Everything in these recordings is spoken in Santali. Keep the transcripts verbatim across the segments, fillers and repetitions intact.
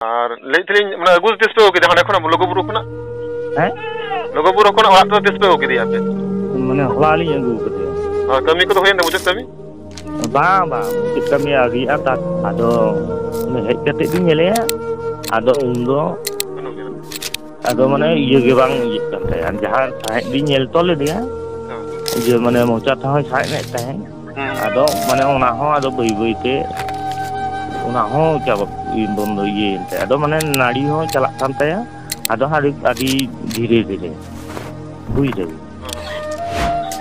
ᱟᱨ ᱞᱟᱹᱭᱮᱫ ᱛᱟᱦᱮᱸᱱᱟᱹᱧ, ᱢᱟᱱᱮ, ᱟᱹᱜᱩ ᱫᱚ ᱛᱤᱥ ᱯᱮ ᱟᱹᱜᱩ ᱠᱮᱫᱟ ᱦᱟᱸᱰᱮ ᱠᱷᱚᱱᱟᱜ, ᱞᱩᱜᱩᱵᱩᱨᱩ ᱠᱷᱚᱱᱟᱜ? ᱦᱮᱸ? ᱞᱩᱜᱩᱵᱩᱨᱩ ᱠᱷᱚᱱᱟᱜ ᱚᱲᱟᱜ ᱛᱮᱫᱚ ᱛᱤᱥ ᱯᱮ ᱟᱹᱜᱩ ᱠᱮᱫᱮᱭᱟ ᱟᱯᱮ? ᱢᱟᱱᱮ, ᱦᱚᱞᱟ ᱞᱤᱧ ᱟᱹᱜᱩ ᱠᱟᱫᱮᱭᱟ᱾ ᱟᱨ ᱠᱟᱹᱢᱤ ᱠᱚᱫᱚ ᱦᱩᱭᱮᱱ ᱛᱟᱢᱟ, ᱢᱩᱪᱟᱹᱫ ᱠᱟᱹᱢᱤ? ᱵᱟᱝ, ᱵᱟᱝ, ᱢᱩᱪᱟᱹᱫ ᱠᱟᱹᱢᱤ ᱟᱹᱣᱨᱤᱭᱟᱜᱼᱟ᱾ ᱛᱟ-, ᱟᱫᱚ ᱦᱮᱡ ᱠᱟᱛᱮ ᱜᱤᱧ ᱧᱮᱞᱮᱭᱟ᱾ ᱟᱫᱚ ᱩᱱᱫᱚ ᱵᱟᱹᱱᱩᱜ ᱮᱭᱟ᱾ ᱟᱫᱚ, ᱢᱟᱱᱮ, ᱤᱭᱟᱹ ᱜᱮ ᱵᱟᱝ ᱤᱭᱟᱹᱜ ᱠᱟᱱ ᱛᱟᱭᱟ, ᱡᱟᱦᱟᱸ ᱥᱟᱦᱮᱫ ᱞᱤᱧ ᱧᱮᱞ ᱦᱚᱪᱚ ᱞᱮᱫᱮᱭᱟ, ᱦᱮᱸ᱾ ᱤᱭᱟᱹ, ᱢᱟᱱᱮ, ᱢᱚᱪᱟ ᱛᱮᱦᱚᱸᱭ ᱥᱟᱦᱮᱫ ᱮᱫ ᱛᱟᱦᱮᱸᱫ᱾ ᱦᱮᱸ᱾ ᱟᱫᱚ, ᱢᱟᱱᱮ, ᱚᱱᱟ ᱦᱚᱸ ᱟᱫᱚ ᱵᱟᱹᱭ ᱵᱟᱹᱭ ᱛᱮ ᱚᱱᱟ ᱦᱚᱸ ᱪᱟᱵᱟ, ᱤᱭᱟᱹ, ᱵᱚᱱᱫᱚ ᱤᱭᱟᱹᱭᱮᱱ ᱛᱟᱭᱟ᱾ ᱟᱫᱚ, ᱢᱟᱱᱮ, ᱱᱟᱹᱲᱤ ᱦᱚᱸ ᱪᱟᱞᱟᱜ ᱠᱟᱱ ᱛᱟᱭᱟ᱾ ᱟᱫᱚ ᱦᱟᱸᱜ ᱟᱹᱰᱤ, ᱟᱹᱰᱤ ᱫᱷᱤᱨᱮ ᱫᱷᱤᱨᱮ, ᱵᱩᱡᱽ ᱫᱟᱵᱤᱱ᱾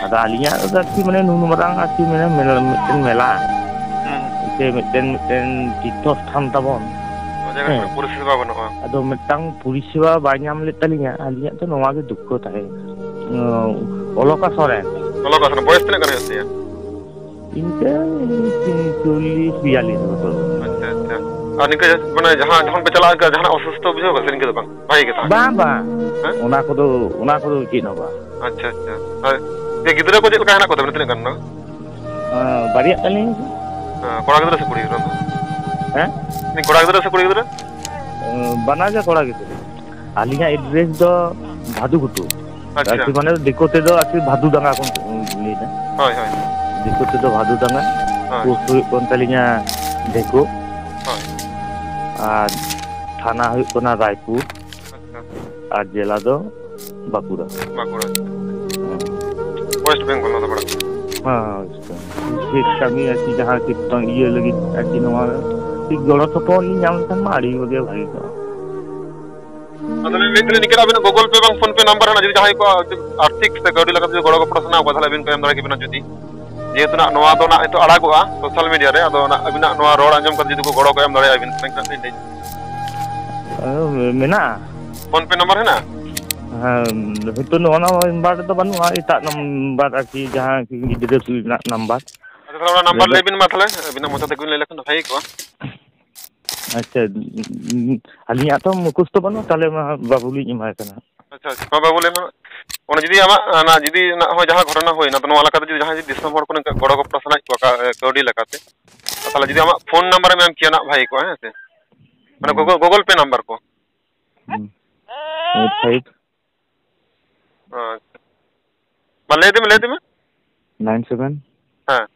ᱟᱫᱚ ᱟᱹᱞᱤᱧᱟᱜ ᱫᱚ ᱟᱨᱠᱤ, ᱢᱟᱱᱮ, ᱱᱩᱱ ᱢᱟᱨᱟᱝ ᱟᱨᱠᱤ, ᱢᱟᱱᱮ, ᱢᱮᱞᱟ, ᱢᱤᱫᱴᱮᱱ ᱢᱮᱞᱟ, ᱦᱮᱸ᱾ ᱥᱮ ᱢᱤᱫᱴᱮᱱ, ᱢᱤᱫᱴᱮᱱ ᱛᱤᱨᱛᱷᱚ ᱥᱛᱷᱟᱱ ᱛᱟᱵᱚᱱ᱾ ᱚᱱᱟ ᱡᱟᱭᱜᱟ ᱦᱮᱸ᱾ ᱨᱮ ᱯᱚᱨᱤᱥᱮᱵᱟ ᱵᱟᱹᱱᱩᱜᱼᱟ᱾ ᱟᱫᱚ ᱢᱤᱫᱴᱟᱝ ᱯᱚᱨᱤᱥᱮᱵᱟ ᱵᱟᱭ ᱧᱟᱢ ᱞᱮᱫ ᱛᱟᱹᱞᱤᱧᱟ, ᱟᱹᱞᱤᱧᱟᱜ ᱫᱚ ᱱᱚᱣᱟ ᱜᱮ ᱫᱩᱠᱠᱷᱚ ᱛᱟᱦᱮᱸ ᱠᱟᱱᱟ᱾ ᱚ, ᱚᱞᱚᱠᱟ ᱥᱚᱨᱮᱱ᱾ ᱚᱞᱚᱠᱟ ᱥᱚᱨᱮᱱ, ᱵᱚᱭᱮᱥ ᱛᱤᱱᱟᱹᱜ ᱜᱟᱱ ᱦᱩᱭᱩᱜ ᱛᱟᱭᱟ? ᱤᱱᱠᱟᱹ ᱪᱚᱞᱞᱤᱥ ᱵᱤᱭᱟᱞᱞᱤᱥ ᱵᱚᱪᱷᱚᱨ᱾ ᱟᱪᱪᱷᱟ, ᱟᱪᱪᱷᱟ᱾ ᱟᱨ ᱱᱤᱝᱠᱟᱹ ᱢᱟᱱᱮ ᱡᱟᱦᱟᱸ ᱡᱚᱠᱷᱚᱱ ᱯᱮ ᱪᱟᱞᱟᱜᱼᱟ, ᱡᱟᱦᱟᱱᱟᱜ ᱚᱥᱩᱥᱛᱷᱚ ᱵᱩᱡᱷᱟᱹᱣ ᱠᱟᱫᱟ ᱥᱮ ᱱᱤᱝᱠᱟᱹ ᱫᱚ ᱵᱟᱝ? ᱵᱷᱟᱜᱮ ᱜᱮ ᱛᱟᱦᱮᱸ ᱠᱟᱱᱟ? ᱵᱟᱝ, ᱵᱟᱝ᱾ ᱦᱮᱸ? ᱚᱱᱟ ᱠᱚᱫᱚ, ᱚᱱᱟ ᱠᱚᱫᱚ ᱪᱮᱫ ᱦᱚᱸ ᱵᱟᱝ᱾ ᱟᱪᱪᱷᱟ, ᱟᱪᱪᱷᱟ᱾ ᱟᱨ ᱜᱤᱫᱽᱨᱟᱹ ᱠᱚ ᱪᱮᱫ ᱞᱮᱠᱟ ᱦᱮᱱᱟᱜ ᱠᱚ ᱛᱟᱵᱮᱱᱟ, ᱛᱤᱱᱟᱹᱜ ᱜᱟᱱ ᱫᱚ? ᱟᱸ, ᱵᱟᱨᱭᱟᱜ ᱠᱟᱱᱟᱞᱤᱧ᱾ ᱦᱮᱸ, ᱠᱚᱲᱟ ᱜᱤᱫᱽᱨᱟᱹ ᱥᱮ ᱠᱩᱲᱤ ᱜᱤᱫᱽᱨᱟᱹ ᱫᱚ? ᱦᱮᱸ? ᱠᱚᱲᱟ ᱜᱤᱫᱽᱨᱟᱹ ᱥᱮ ᱠᱩᱲᱤ ᱜᱤᱫᱽᱨᱟᱹ? ᱟᱸ, ᱵᱟᱱᱟᱨ ᱜᱮ ᱠᱚᱲᱟ ᱜᱤᱫᱽᱨᱟᱹ᱾ ᱟᱹᱞᱤᱧᱟᱜ ᱮᱰᱨᱮᱥ ᱫᱚ ᱵᱷᱟᱫᱩ ᱜᱷᱩᱴᱩ᱾ ᱟᱪᱪᱷᱟ᱾ ᱟᱨᱠᱤ, ᱢᱟᱱᱮ, ᱫᱤᱠᱩ ᱛᱮᱫᱚ ᱟᱨᱠᱤ ᱵᱷᱟᱫᱩ ᱰᱟᱸᱜᱟ ᱠᱚ ᱞᱟᱹᱭᱫᱟ᱾ ᱦᱳᱭ, ᱦᱳᱭ᱾ ᱫᱤᱠᱩ ᱛᱮᱫᱚ ᱵᱷᱟᱫᱩ ᱰᱟᱸᱜᱟ᱾ ᱦᱳᱭ᱾ ᱯᱳᱥᱴ ᱦᱩᱭᱩᱜ ᱠᱟᱱ ᱛᱟᱹᱞᱤᱧᱟ ᱰᱷᱮᱠᱳ᱾ ᱦᱳᱭ᱾ ᱟᱨ ᱛᱷᱟᱱᱟ ᱦᱩᱭᱩᱜ ᱠᱟᱱᱟ ᱨᱟᱭᱯᱩᱨ᱾ ᱟᱪᱪᱷᱟ᱾ ᱟᱨ ᱡᱮᱞᱟ ᱫᱚ ᱵᱟᱸᱠᱩᱲᱟ᱾ ᱵᱟᱸᱠᱩᱲᱟ᱾ ᱦᱮᱸ᱾ ᱳᱭᱮᱥᱴ ᱵᱮᱝᱜᱚᱞ ᱱᱚᱣᱟ ᱫᱚ ᱯᱟᱲᱟᱜ ᱠᱟᱱᱟ᱾ ᱦᱮᱸ, ᱳᱭᱮᱥᱴ ᱵᱮᱝᱜᱚᱞ᱾ ᱵᱤᱥᱮᱥ ᱠᱟᱹᱢᱤ ᱟᱨᱠᱤ ᱡᱟᱦᱟᱸ ᱠᱤ ᱤᱭᱟᱹ ᱞᱟᱹᱜᱤᱫ ᱟᱨᱠᱤ ᱱᱚᱣᱟ ᱜᱚᱲᱚ ᱥᱚᱯᱚᱦᱚᱫ ᱞᱤᱧ ᱧᱟᱢ ᱞᱮᱠᱷᱟᱱ ᱢᱟ ᱟᱹᱰᱤ ᱜᱮ ᱵᱷᱟᱹᱜᱤ ᱠᱚᱜᱼᱟ᱾ ᱟᱫᱚ ᱞᱤᱧ ᱞᱟᱹᱭᱮᱫ ᱛᱟᱦᱮᱸᱫ ᱱᱤᱝᱠᱟᱹ ᱟᱹᱵᱤᱱᱟᱜ Google Pay ᱵᱟᱝ PhonePe ᱱᱟᱢᱵᱟᱨ ᱦᱮᱱᱟᱜᱼᱟ, ᱡᱩᱫᱤ ᱡᱟᱦᱟᱸᱭ ᱠᱚ ᱟᱨᱛᱷᱤᱠ ᱥᱮ ᱠᱟᱹᱣᱰᱤ ᱞᱮᱠᱟᱛᱮ ᱡᱩᱫᱤ ᱜᱚᱲᱚ ᱜᱚᱯᱚᱲᱚ ᱥᱟᱱᱟ ᱠᱚᱣᱟ, ᱛᱟᱦᱚᱞᱮ ᱟᱹᱵᱤᱱ ᱠᱚ ᱮᱢ ᱫᱟᱲᱮ ᱠᱮᱵᱤᱱᱟ ᱡᱩᱫᱤ᱾ ᱡᱮᱦᱮᱛᱩ ᱱᱟᱜ ᱱᱚᱣᱟ ᱫᱚ ᱱᱟᱜ ᱱᱤᱛᱚᱜ ᱟᱲᱟᱜᱚᱜᱼᱟ social media ᱨᱮ, ᱟᱫᱚ ᱱᱟᱜ ᱟᱹᱵᱤᱱᱟᱜ ᱱᱚᱣᱟ ᱨᱚᱲ ᱟᱸᱡᱚᱢ ᱠᱟᱛᱮ ᱡᱩᱫᱤ ᱠᱚ ᱜᱚᱲᱚ ᱠᱚ ᱮᱢ ᱫᱟᱲᱮᱭᱟᱜᱼᱟ ᱟᱹᱵᱤᱱ ᱠᱟᱱᱟ ᱮᱱᱠᱷᱟᱱ ᱞᱤᱧ ᱞᱟᱹᱭ᱾ ᱦᱮᱸ, ᱢᱮᱱᱟᱜᱼᱟ᱾ PhonePe ᱱᱟᱢᱵᱟᱨ ᱦᱮᱱᱟᱜᱼᱟ? ᱦᱮᱸ, ᱦᱳᱭᱛᱳ ᱱᱚᱣᱟ ᱱᱟᱢᱵᱟᱨ ᱨᱮᱫᱚ ᱵᱟᱹᱱᱩᱜᱼᱟ, ᱮᱴᱟᱜ ᱱᱟᱢᱵᱟᱨ ᱟᱨᱠᱤ ᱡᱟᱦᱟᱸ ᱜᱤᱫᱽᱨᱟᱹ ᱠᱚ ᱨᱮᱱᱟᱜ ᱱᱟᱢᱵᱟᱨ᱾ ᱟᱪᱪᱷᱟ, ᱛᱟᱦᱚᱞᱮ ᱚᱱᱟ ᱱᱟᱢᱵᱟᱨ ᱟᱫᱚ ᱞᱟᱹᱭ ᱵᱤᱱ ᱢᱟ ᱛᱟᱦᱚᱞᱮ, ᱟᱹᱵᱤᱱᱟᱜ ᱢᱚᱪᱟ ᱛᱮᱜᱮ ᱵᱤᱱ ᱞᱟᱹᱭ ᱞᱮᱠᱷᱟᱱ ᱫᱚ ᱵᱷᱟᱜᱮ ᱠᱚᱜᱼᱟ᱾ ᱟᱪᱪᱷᱟ, ᱟᱹᱞᱤᱧᱟᱜ ᱛᱚ ᱢᱩᱠᱷᱚᱥᱛᱚ ᱵᱟᱹᱱᱩᱜᱼᱟ, ᱛᱟᱦᱚᱞᱮ ᱢᱟ ᱵᱟᱹᱵᱩ ᱞᱤᱧ ᱮᱢᱟᱭ ᱠᱟᱱᱟ᱾ ᱟᱪᱪᱷᱟ, ᱟᱪᱪᱷᱟ, ᱢᱟ ᱵᱟᱹᱵᱩ ᱞᱟᱹᱭ ᱢᱮ᱾ ᱚᱱᱟ ᱡᱩᱫᱤ ᱟᱢᱟᱜ, ᱚᱱᱟ ᱡᱩᱫᱤ ᱱᱟᱜ ᱦᱚᱸ ᱡᱟᱦᱟᱸ ᱜᱷᱚᱴᱚᱱᱟ ᱦᱩᱭᱱᱟ, ᱛᱚ ᱱᱚᱣᱟ ᱞᱮᱠᱟᱛᱮ ᱡᱩᱫᱤ ᱡᱟᱦᱟᱸᱭ ᱡᱩᱫᱤ ᱫᱤᱥᱚᱢ ᱦᱚᱲ ᱠᱚ ᱱᱚᱝᱠᱟ ᱜᱚᱲᱚ ᱜᱚᱯᱚᱲᱚ ᱥᱟᱱᱟᱭᱮᱫ ᱠᱚᱣᱟ ᱠᱟ-, ᱠᱟᱹᱣᱰᱤ ᱞᱮᱠᱟᱛᱮ, ᱛᱟᱦᱚᱞᱮ ᱡᱩᱫᱤ ᱟᱢᱟᱜ PhoneNumber ᱮᱢ ᱮᱢ ᱠᱮᱭᱟ ᱱᱟᱜ ᱵᱷᱟᱜᱮ ᱠᱚᱜᱼᱟ, ᱦᱮᱸ ᱥᱮ? ᱢᱟᱱᱮ ᱦᱮᱸ᱾ Google, Google Pay number ᱠᱚ? ᱦᱩᱸ᱾ Eight five. ᱟᱪᱪᱷᱟ᱾ ᱢᱟ ᱞᱟᱹᱭ ᱤᱫᱤ ᱢᱮ, ᱞᱟᱹᱭ ᱤᱫᱤ ᱢᱮ᱾ Nine seven. ᱦᱮᱸ᱾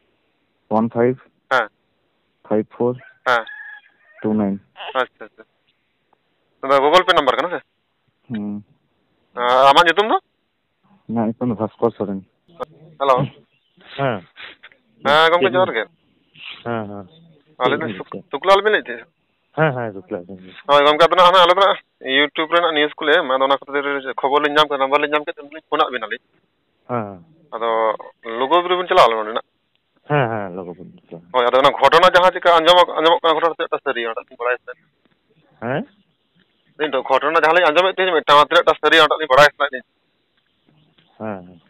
One five. ᱦᱮᱸ᱾ Five four. ᱦᱮᱸ᱾ Two nine. ᱟᱪᱪᱷᱟ, ᱟᱪᱪᱷᱟ᱾ ᱱᱚᱣᱟ ᱫᱚ Google Pay number ᱠᱟᱱᱟ ᱥᱮ? ᱦᱩᱸ᱾ ᱟᱨ ᱟᱢᱟᱜ ᱧᱩᱛᱩᱢ ᱫᱚ? ᱤᱧᱟᱹᱜ ᱧᱩᱛᱩᱢ ᱫᱚ ᱵᱷᱟᱥᱠᱚᱨ ᱥᱚᱨᱮᱱ᱾ ᱦᱮᱞᱳ᱾ ᱦᱮᱸ᱾ ᱦᱮᱸ, ᱜᱚᱢᱠᱮ, ᱪᱮᱫ ᱡᱚᱦᱟᱨ ᱵᱤᱱ ᱜᱮ᱾ ᱦᱮᱸ, ᱦᱮᱸ᱾ ᱟᱞᱮ ᱪᱮᱫ ᱫᱚ ᱵᱤᱱ ᱥᱩᱠ-, ᱞᱟᱹᱭᱮᱫ ᱛᱟᱦᱮᱸᱫ? ᱥᱩᱠᱞᱟᱞ ᱵᱤᱱ ᱞᱟᱹᱭᱮᱫ ᱛᱟᱦᱮᱸᱫ? ᱦᱮᱸ, ᱦᱮᱸ, ᱥᱩᱠᱞᱟᱞ ᱜᱮ᱾ ᱦᱳᱭ, ᱜᱚᱢᱠᱮ, ᱟᱫᱚ ᱱᱟᱦᱟᱜ ᱟᱞᱮ ᱫᱚ ᱱᱟᱦᱟᱜ YouTube ᱨᱮᱱᱟᱜ news ᱠᱚᱞᱮ ᱮᱢᱟ, ᱟᱫᱚ ᱚᱱᱟ ᱠᱷᱟᱹᱛᱤᱨ ᱠᱷᱚᱵᱚᱨ ᱞᱤᱧ ᱧᱟᱢ ᱠᱮᱫᱟ, ᱱᱟᱢᱵᱟᱨ ᱞᱤᱧ ᱧᱟᱢ ᱠᱮᱫ ᱛᱮ ᱯᱷᱳᱱᱟᱫ ᱵᱤᱱᱟᱞᱤᱧ᱾ ᱦᱮᱸ᱾ ᱟᱫᱚ ᱞᱩᱜᱩᱵᱩᱨᱩ ᱵᱤᱱ ᱪᱟᱞᱟᱣ ᱞᱮᱱᱟ ᱚᱸᱰᱮᱱᱟᱜ? ᱦᱮᱸ, ᱦᱮᱸ, ᱞᱩᱜᱩᱵᱩᱨᱩ ᱪᱟᱞᱟᱣ᱾ ᱦᱳᱭ, ᱟᱫᱚ ᱚᱱᱟ ᱜᱷᱚᱴᱚᱱᱟ ᱡᱟᱦᱟᱸ ᱪᱮᱠᱟ ᱟᱸᱡᱚᱢᱚᱜ, ᱟᱸᱡᱚᱢᱚᱜ ᱠᱟᱱᱟ, ᱜᱷᱚᱴᱚᱱᱟ ᱛᱤᱱᱟᱹᱜ ᱴᱟ ᱥᱟᱹᱨᱤᱭᱟ, ᱚᱱᱟ ᱠᱟᱹᱴᱤᱡ ᱵᱟᱲᱟᱭ ᱥᱟᱱᱟᱭᱮᱫ ᱞᱤᱧᱟ᱾ ᱦᱮᱸ? ᱟᱹᱞᱤᱧ ᱫᱚ ᱜᱷᱚᱴᱚᱱᱟ ᱡᱟᱦᱟᱸ ᱞᱤᱧ ᱟᱸᱡᱚᱢᱮᱫ ᱛᱟᱦᱮᱸᱫ ᱢᱤᱫᱴᱟᱝ, ᱛᱤᱱᱟᱹᱜ ᱴᱟ ᱥᱟᱹᱨᱤᱭᱟ, ᱚᱱᱟ ᱞᱤᱧ ᱵᱟᱲᱟᱭ ᱥᱟᱱᱟᱭᱮᱫ ᱞᱤᱧᱟ᱾ ᱦᱮᱸ, ᱦᱮᱸ᱾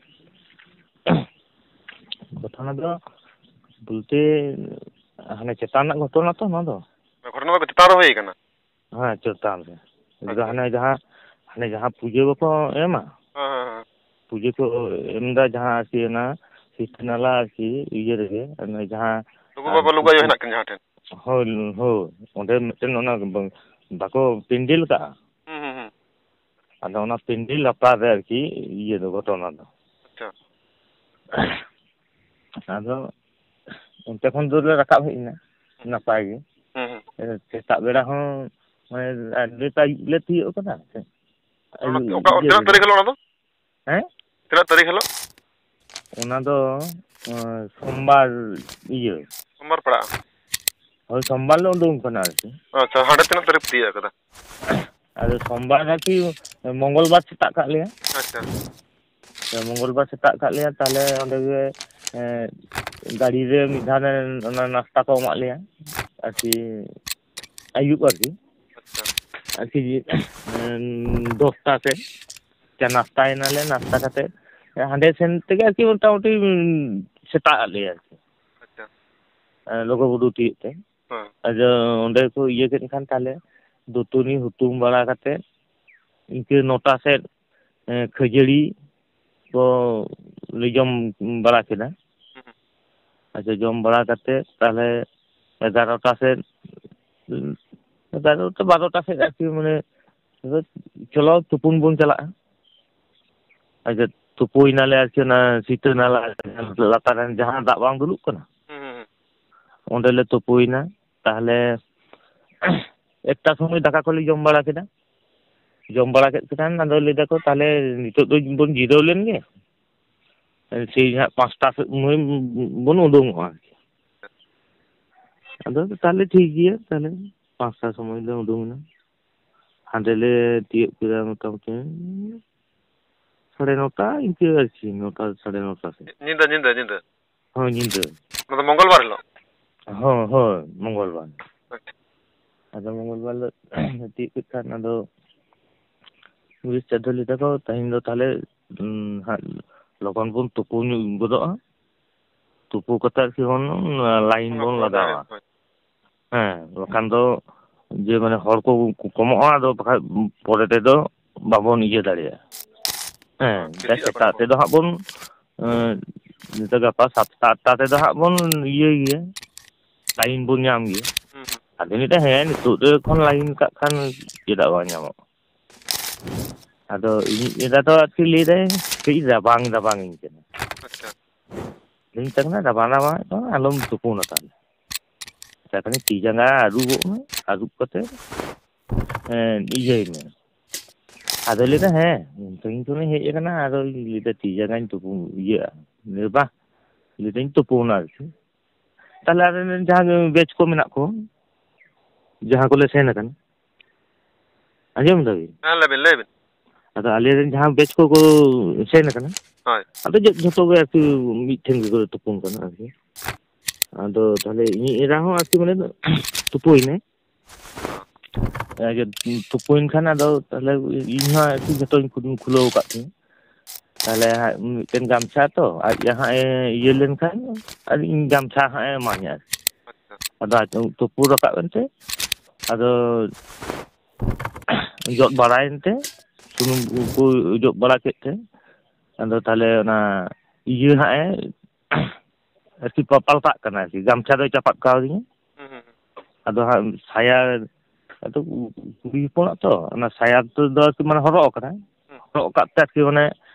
ᱜᱷᱚᱴᱚᱱᱟ ᱫᱚ ᱵᱚᱞᱛᱮ ᱦᱟᱱᱮ ᱪᱮᱛᱟᱱ ᱨᱮᱱᱟᱜ ᱜᱷᱚᱴᱚᱱᱟ ᱛᱚ ᱱᱚᱣᱟ ᱫᱚ᱾ ᱜᱷᱚᱴᱚᱱᱟ ᱫᱚ ᱪᱮᱛᱟᱱ ᱨᱮ ᱦᱩᱭ ᱠᱟᱱᱟ? ᱦᱮᱸ, ᱪᱮᱛᱟᱱ ᱨᱮ᱾ ᱟᱪᱪᱷᱟ᱾ ᱦᱟᱱᱮ ᱡᱟᱦᱟᱸ, ᱦᱟᱱᱮ ᱡᱟᱦᱟᱸ ᱯᱩᱡᱟᱹ ᱵᱟᱠᱚ ᱮᱢᱟ? ᱦᱮᱸ, ᱦᱮᱸ, ᱦᱮᱸ᱾ ᱯᱩᱡᱟᱹ ᱠᱚ ᱮᱢ ᱮᱫᱟ ᱡᱟᱦᱟᱸ ᱟᱨᱠᱤ ᱚᱱᱟ ᱥᱤᱛᱟᱹ ᱱᱟᱞᱟ ᱟᱨᱠᱤ ᱤᱭᱟᱹ ᱨᱮᱜᱮ, ᱚᱱᱮ ᱡᱟᱦᱟᱸ ᱞᱩᱜᱩ ᱵᱟᱵᱟ, ᱞᱩᱜᱩ ᱟᱭᱳ ᱦᱮᱱᱟᱜ ᱠᱤᱱ ᱡᱟᱦᱟᱸ ᱴᱷᱮᱱ᱾ ᱦᱳᱭ, ᱦᱳᱭ᱾ ᱚᱸᱰᱮ ᱢᱤᱫᱴᱮᱱ ᱚᱱᱟ ᱵᱟᱠᱚ ᱯᱮᱱᱰᱮᱞ ᱠᱟᱜᱼᱟ᱾ ᱦᱩᱸ, ᱦᱩᱸ, ᱦᱩᱸ᱾ ᱟᱫᱚ ᱚᱱᱟ ᱯᱮᱱᱰᱮᱞ ᱞᱟᱛᱟᱨ ᱨᱮ ᱟᱨᱠᱤ ᱤᱭᱟᱹ ᱫᱚ, ᱜᱷᱚᱴᱚᱱᱟ ᱫᱚ᱾ ᱟᱪᱪᱷᱟ᱾ ᱟᱫᱚ ᱚᱱᱛᱮ ᱠᱷᱚᱱ ᱫᱚᱞᱮ ᱨᱟᱠᱟᱵ ᱦᱮᱡ ᱮᱱᱟ ᱱᱟᱯᱟᱭ ᱜᱮ᱾ ᱦᱩᱸ, ᱦᱩᱸ᱾ ᱥᱮᱛᱟᱜ ᱵᱮᱲᱟ ᱦᱚᱸ, ᱢᱟᱱᱮ, ᱟᱹᱰᱤ ᱟᱹᱭᱩᱵ ᱞᱮ ᱛᱤᱭᱳᱜ ᱠᱟᱫᱟ᱾ ᱚᱱᱟ ᱟᱹᱭᱩᱵ ᱚᱠᱟ, ᱤᱭᱟᱹ ᱛᱤᱱᱟᱹᱜ ᱨᱮᱜᱮ᱾ ᱛᱟᱹᱨᱤᱠᱷ ᱦᱤᱞᱳᱜ ᱚᱱᱟ ᱫᱚ? ᱦᱮᱸ? ᱛᱤᱱᱟᱹᱜ ᱛᱟᱹᱨᱤᱠᱷ ᱦᱤᱞᱳᱜ? ᱚᱱᱟ ᱫᱚ, ᱮᱸ, ᱥᱳᱢᱵᱟᱨ ᱤᱭᱟᱹ᱾ ᱥᱳᱢᱵᱟᱨ ᱯᱟᱲᱟᱜᱼᱟ᱾ ᱦᱳᱭ, ᱥᱳᱢᱵᱟᱨ ᱞᱮ ᱩᱰᱩᱝ ᱠᱟᱱᱟ ᱟᱨᱠᱤ᱾ ᱟᱪᱪᱷᱟ, ᱦᱟᱸᱰᱮ ᱛᱤᱱᱟᱹᱜ ᱛᱟᱹᱨᱤᱠᱷ ᱛᱤᱭᱟᱹᱜ ᱠᱟᱫᱟ? ᱟᱫᱚ ᱥᱳᱢᱵᱟᱨ ᱟᱨᱠᱤ ᱢᱚᱝᱜᱚᱞ ᱵᱟᱨ ᱥᱮᱛᱟᱜ ᱠᱟᱜ ᱞᱮᱭᱟ᱾ ᱟᱪᱪᱷᱟ᱾ ᱢᱚᱝᱜᱚᱞ ᱵᱟᱨ ᱥᱮᱛᱟᱜ ᱠᱟᱜ ᱞᱮᱭᱟ, ᱛᱟᱦᱞᱮ ᱚᱸᱰᱮ ᱜᱮ, ᱮᱸ, ᱜᱟᱹᱰᱤ ᱨᱮ ᱢᱤᱫ ᱫᱷᱟᱣ ᱨᱮ ᱚᱱᱟ ᱱᱟᱥᱛᱟ ᱠᱚ ᱮᱢᱟᱜ ᱞᱮᱭᱟ ᱟᱨᱠᱤ, ᱟᱹᱭᱩᱵ ᱟᱨᱠᱤ᱾ ᱟᱪᱪᱷᱟ᱾ ᱟᱨᱠᱤ, ᱮᱸ, ᱫᱚᱥᱴᱟ ᱥᱮᱫ᱾ ᱪᱟ ᱱᱟᱥᱛᱟᱭᱮᱱᱟᱞᱮ, ᱱᱟᱥᱛᱟ ᱠᱟᱛᱮ ᱦᱟᱸᱰᱮ ᱥᱮᱱ ᱛᱮᱜᱮ ᱟᱨᱠᱤ ᱢᱚᱴᱟᱢᱩᱴᱤ, ᱩᱸ, ᱥᱮᱛᱟᱜ ᱟᱫ ᱞᱮᱭᱟ ᱟᱨᱠᱤ᱾ ᱟᱪᱪᱷᱟ᱾ ᱮᱸ, ᱞᱩᱜᱩ ᱵᱩᱨᱩ ᱛᱤᱭᱳᱜ ᱛᱮ᱾ ᱦᱮᱸ᱾ ᱟᱫᱚ ᱚᱸᱰᱮ ᱠᱚ ᱤᱭᱟᱹ ᱠᱮᱫ ᱠᱷᱟᱱ ᱛᱟᱦᱞᱮ ᱫᱟᱹᱛᱟᱹᱱᱤ ᱦᱩᱛᱩᱢ ᱵᱟᱲᱟ ᱠᱟᱛᱮ ᱤᱱᱠᱟᱹ ᱱᱚᱴᱟ ᱥᱮᱫ, ᱮᱸ, ᱠᱷᱟᱹᱡᱟᱹᱲᱤ ᱠᱚ ᱞᱮ ᱡᱚᱢ ᱵᱟᱲᱟ ᱠᱮᱫᱟ᱾ ᱦᱩᱸ᱾ ᱟᱪᱪᱷᱟ, ᱡᱚᱢ ᱵᱟᱲᱟ ᱠᱟᱛᱮ ᱛᱟᱦᱞᱮ ᱮᱜᱟᱨᱚᱴᱟ ᱥᱮᱫ, ᱩᱸ, ᱮᱜᱟᱨᱚᱴᱟ ᱵᱟᱨᱚᱴᱟ ᱥᱮᱫ ᱟᱨᱠᱤ, ᱢᱟᱱᱮ, ᱟᱫᱚ ᱪᱚᱞᱚ ᱛᱩᱯᱩᱱ ᱵᱚᱱ ᱪᱟᱞᱟᱜᱼᱟ᱾ ᱟᱪᱪᱷᱟ, ᱛᱩᱯᱩᱭ ᱱᱟᱞᱮ ᱟᱨᱠᱤ, ᱚᱱᱟ ᱥᱤᱛᱟᱹ ᱱᱟᱞᱟ ᱞᱟᱛᱟᱨ ᱨᱮ ᱡᱟᱦᱟᱸ ᱫᱟᱜ ᱵᱟᱝ ᱫᱩᱞᱩᱜ ᱠᱟᱱᱟ, ᱦᱩᱸ, ᱦᱩᱸ, ᱦᱩᱸ᱾ ᱚᱸᱰᱮ ᱞᱮ ᱛᱩᱯᱩᱭᱱᱟ᱾ ᱛᱟᱦᱞᱮ ᱮᱠᱴᱟ ᱥᱚᱢᱚᱭ ᱫᱟᱠᱟ ᱠᱚᱞᱮ ᱡᱚᱢ ᱵᱟᱲᱟ ᱠᱮᱫᱟ᱾ ᱡᱚᱢ ᱵᱟᱲᱟ ᱠᱮᱫ ᱠᱷᱟᱱ ᱟᱫᱚ ᱞᱟᱹᱭ ᱫᱟᱠᱚ, "ᱛᱟᱦᱞᱮ ᱱᱤᱛᱚᱜ ᱫᱚ ᱵᱚᱱ ᱡᱤᱨᱟᱹᱣ ᱞᱮᱱ ᱜᱮ, ᱥᱮᱭ ᱦᱟᱸᱜ ᱯᱟᱸᱪᱴᱟ ᱥᱮᱫ ᱥᱚᱢᱚᱭ ᱵᱚᱱ ᱩᱰᱩᱝᱚᱜᱼᱟ ᱟᱨᱠᱤ᱾" ᱟᱫᱚ ᱛᱟᱦᱞᱮ ᱴᱷᱤᱠ ᱜᱮᱭᱟ, ᱛᱟᱦᱞᱮ ᱯᱟᱸᱪᱴᱟ ᱥᱚᱢᱚᱭ ᱞᱮ ᱩᱰᱩᱝ ᱮᱱᱟ᱾ ᱦᱟᱸᱰᱮ ᱞᱮ ᱛᱤᱭᱳᱜ ᱠᱮᱫᱟ ᱢᱚᱴᱟᱢᱩᱴᱤ ᱥᱟᱲᱮ ᱱᱚᱴᱟ ᱤᱱᱠᱟᱹ ᱟᱨᱠᱤ, ᱱᱚᱴᱟ, ᱥᱟᱲᱮ ᱱᱚᱴᱟ ᱥᱮᱫ᱾ ᱧᱤᱫᱟᱹ, ᱧᱤᱫᱟᱹ, ᱧᱤᱫᱟᱹ᱾ ᱦᱳᱭ, ᱧᱤᱫᱟᱹ᱾ ᱚᱱᱟ ᱫᱚ ᱢᱚᱝᱜᱚᱞ ᱵᱟᱨ ᱦᱤᱞᱳᱜ? ᱦᱳᱭ, ᱦᱳᱭ, ᱢᱚᱝᱜᱚᱞ ᱵᱟᱨ᱾ ᱟᱪᱪᱷᱟ᱾ ᱟᱫᱚ ᱢᱚᱝᱜᱚᱞ ᱵᱟᱨ ᱦᱤᱞᱳᱜ ᱛᱤᱭᱳᱜ ᱠᱮᱫ ᱠᱷᱟᱱ, ᱟᱫᱚ ᱯᱩᱞᱤᱥ ᱪᱟᱹᱰᱷᱟᱹᱞᱤ ᱛᱟᱠᱚ, "ᱛᱮᱦᱮᱧ ᱫᱚ ᱛᱟᱦᱞᱮ, ᱩᱸ, ᱦᱟᱸᱜ ᱞᱚᱜᱚᱱ ᱵᱚᱱ ᱛᱩᱯᱩ ᱧᱚᱜ ᱜᱚᱫᱚᱜᱼᱟ, ᱛᱩᱯᱩ ᱠᱟᱛᱮ ᱟᱨᱠᱤ ᱵᱚᱱ, ᱩᱸ, ᱞᱟᱭᱤᱱ ᱵᱚᱱ ᱞᱟᱜᱟᱣᱟ᱾ ᱦᱳᱭ᱾ ᱦᱮᱸ, ᱵᱟᱠᱷᱟᱱ ᱫᱚ ᱡᱮ, ᱢᱟᱱᱮ, ᱦᱚᱲ ᱠᱚ ᱠᱚᱢᱚᱜᱼᱟ, ᱟᱫᱚ ᱵᱟᱠᱷᱟᱡ ᱯᱚᱨᱮ ᱛᱮᱫᱚ ᱵᱟᱵᱚᱱ ᱤᱭᱟᱹ ᱫᱟᱲᱮᱭᱟᱜᱼᱟ᱾" ᱦᱮᱸ, ᱦᱳᱭ, ᱡᱟ ᱪᱮᱫ ᱥᱮᱛᱟᱜ ᱟᱵᱟᱨ ᱛᱮᱫᱚ ᱦᱟᱸᱜ ᱵᱚᱱ, ᱮᱸ, ᱱᱤᱛᱚᱜ ᱜᱟᱯᱟ ᱥᱟᱛᱴᱟ ᱟᱴᱴᱟ ᱛᱮᱫᱚ ᱦᱟᱸᱜ ᱵᱚᱱ ᱤᱭᱟᱹᱭ ᱜᱮᱭᱟ, ᱞᱟᱭᱤᱱ ᱵᱚᱱ ᱧᱟᱢ ᱜᱮᱭᱟ᱾ ᱦᱩᱸ, ᱦᱩᱸ᱾ ᱟᱫᱚ ᱞᱟᱹᱭᱫᱟ, "ᱦᱮᱸ, ᱱᱤᱛᱚᱜ ᱨᱮ ᱠᱷᱚᱱ ᱞᱟᱭᱤᱱ ᱠᱟᱜ ᱠᱷᱟᱱ ᱪᱮᱫᱟᱜ ᱵᱟᱝ ᱧᱟᱢᱚᱜᱼᱟ?" ᱟᱫᱚ ᱤᱧᱤᱡ ᱮᱨᱟ ᱫᱚ ᱟᱨᱠᱤ ᱞᱟᱹᱭᱫᱟᱭ, "ᱠᱟᱹᱡ ᱨᱟᱵᱟᱝ ᱨᱟᱵᱟᱝ ᱤᱧ ᱠᱟᱱᱟ᱾" ᱟᱪᱪᱷᱟ᱾ ᱟᱫᱚᱧ ᱢᱮᱛᱟᱭ ᱠᱟᱱᱟ, "ᱨᱟᱵᱟᱝ ᱨᱟᱵᱟᱝ ᱫᱚ ᱟᱞᱚᱢ ᱛᱩᱯᱩᱱᱟ ᱛᱟᱦᱞᱮ, ᱢᱮᱛᱟᱭ ᱠᱟᱹᱱᱟᱹᱧ, ᱛᱤ ᱡᱟᱸᱜᱟ ᱟᱹᱨᱩᱵᱚᱜ ᱢᱮ, ᱟᱹᱨᱩᱵ ᱠᱟᱛᱮ, ᱮᱸ, ᱤᱭᱟᱹᱭ ᱢᱮ᱾" ᱟᱫᱚᱭ ᱞᱟᱹᱭᱫᱟ, "ᱦᱮᱸ, ᱤᱧ ᱛᱚ, ᱤᱧ ᱛᱚᱧ ᱦᱮᱡ ᱟᱠᱟᱱᱟ, ᱟᱫᱚ ᱞᱟᱹᱭᱫᱟ ᱛᱤ ᱡᱟᱸᱜᱟᱧ ᱛᱩᱯᱩ ᱤᱭᱟᱹᱜᱼᱟ?" ᱞᱟᱹᱭᱫᱟ, "ᱵᱟᱝ, ᱞᱟᱹᱭᱫᱟᱹᱧ ᱛᱩᱯᱩᱱᱟ ᱟᱨᱠᱤ᱾" ᱛᱟᱦᱞᱮ ᱟᱞᱮ ᱨᱮᱱ ᱡᱟᱦᱟᱸ ᱵᱮᱪ ᱠᱚ ᱢᱮᱱᱟᱜ ᱠᱚ, ᱡᱟᱦᱟᱸ ᱠᱚᱞᱮ ᱥᱮᱱ ᱟᱠᱟᱱᱟ, ᱟᱸᱡᱚᱢ ᱫᱟᱵᱤᱱ? ᱦᱮᱸ, ᱞᱟᱹᱭ ᱵᱤᱱ, ᱞᱟᱹᱭ ᱵᱤᱱ᱾ ᱟᱫᱚ ᱟᱞᱮ ᱨᱮᱱ ᱡᱟᱦᱟᱸ ᱵᱮᱪ ᱠᱚᱠᱚ ᱥᱮᱱ ᱟᱠᱟᱱᱟ, ᱦᱳᱭ᱾ ᱟᱫᱚ ᱡᱚ-, ᱡᱷᱚᱛᱚ ᱜᱮ ᱟᱨᱠᱤ ᱢᱤᱫ ᱴᱷᱮᱱ ᱜᱮᱠᱚ ᱛᱩᱯᱩᱱ ᱠᱟᱱᱟ ᱟᱨᱠᱤ᱾ ᱟᱫᱚ ᱛᱟᱦᱞᱮ ᱤᱧᱤᱡ ᱮᱨᱟ ᱦᱚᱸ ᱟᱨᱠᱤ, ᱢᱟᱱᱮ, ᱛᱩᱯᱩᱭᱱᱟᱭ᱾ ᱟᱨ ᱡᱚ-, ᱛᱩᱯᱩᱭᱮᱱ ᱠᱷᱟᱱ ᱟᱫᱚ ᱛᱟᱦᱞᱮ ᱤᱧ ᱦᱚᱸ ᱟᱨᱠᱤ ᱡᱷᱚᱛᱚᱧ ᱠᱷᱩ-, ᱠᱷᱩᱞᱟᱹᱣ ᱟᱠᱟᱫ ᱛᱤᱧᱟᱹ᱾ ᱛᱟᱦᱞᱮ ᱦᱟᱸᱜ ᱢᱤᱫᱴᱮᱱ ᱜᱟᱢᱪᱷᱟ ᱛᱚ, ᱟᱡ ᱦᱟᱸᱜ ᱮ ᱤᱭᱟᱹ ᱞᱮᱱᱠᱷᱟᱱ, ᱟᱨ ᱤᱧ ᱜᱟᱢᱪᱷᱟ ᱦᱟᱸᱜ ᱮ ᱮᱢᱟᱧᱟ ᱟᱨᱠᱤ᱾ ᱟᱪᱪᱷᱟ᱾ ᱟᱫᱚ ᱟᱡ ᱛᱩᱯᱩ ᱨᱟᱠᱟᱵ ᱮᱱᱛᱮ, ᱟᱫᱚ ᱡᱚᱫ ᱵᱟᱲᱟᱭᱮᱱᱛᱮ, ᱥᱩᱱᱩᱢ ᱠᱚ ᱡᱚᱫ ᱵᱟᱲᱟ ᱠᱮᱫ ᱛᱮ, ᱟᱫᱚ ᱛᱟᱦᱞᱮ ᱚᱱᱟ ᱤᱭᱟᱹ ᱦᱟᱸᱜ ᱮ ᱟᱨᱠᱤ ᱯᱟ-, ᱯᱟᱞᱴᱟᱜ ᱠᱟᱱᱟ ᱟᱨᱠᱤ, ᱜᱟᱢᱪᱷᱟ ᱫᱚᱭ ᱪᱟᱯᱟᱫ ᱠᱟᱣᱫᱤᱧᱟ᱾ ᱦᱩᱸ, ᱦᱩᱸ, ᱦᱩᱸ᱾ ᱟᱫᱚ ᱦᱟᱸᱜ ᱥᱟᱭᱟ ᱟᱫᱚ ᱠᱩᱲᱤ ᱦᱚᱯᱚᱱᱟᱜ ᱛᱚ, ᱚᱱᱟ ᱥᱟᱭᱟ ᱫᱚ ᱟᱨᱠᱤ ᱢᱟᱱᱮ ᱦᱚᱨᱚᱜ ᱟᱠᱟᱫᱟᱭ᱾ ᱦᱩᱸ᱾ ᱦᱚᱨᱚᱜ ᱟᱠᱟᱫ ᱛᱮ ᱟᱨᱠᱤ ᱢᱟᱱᱮ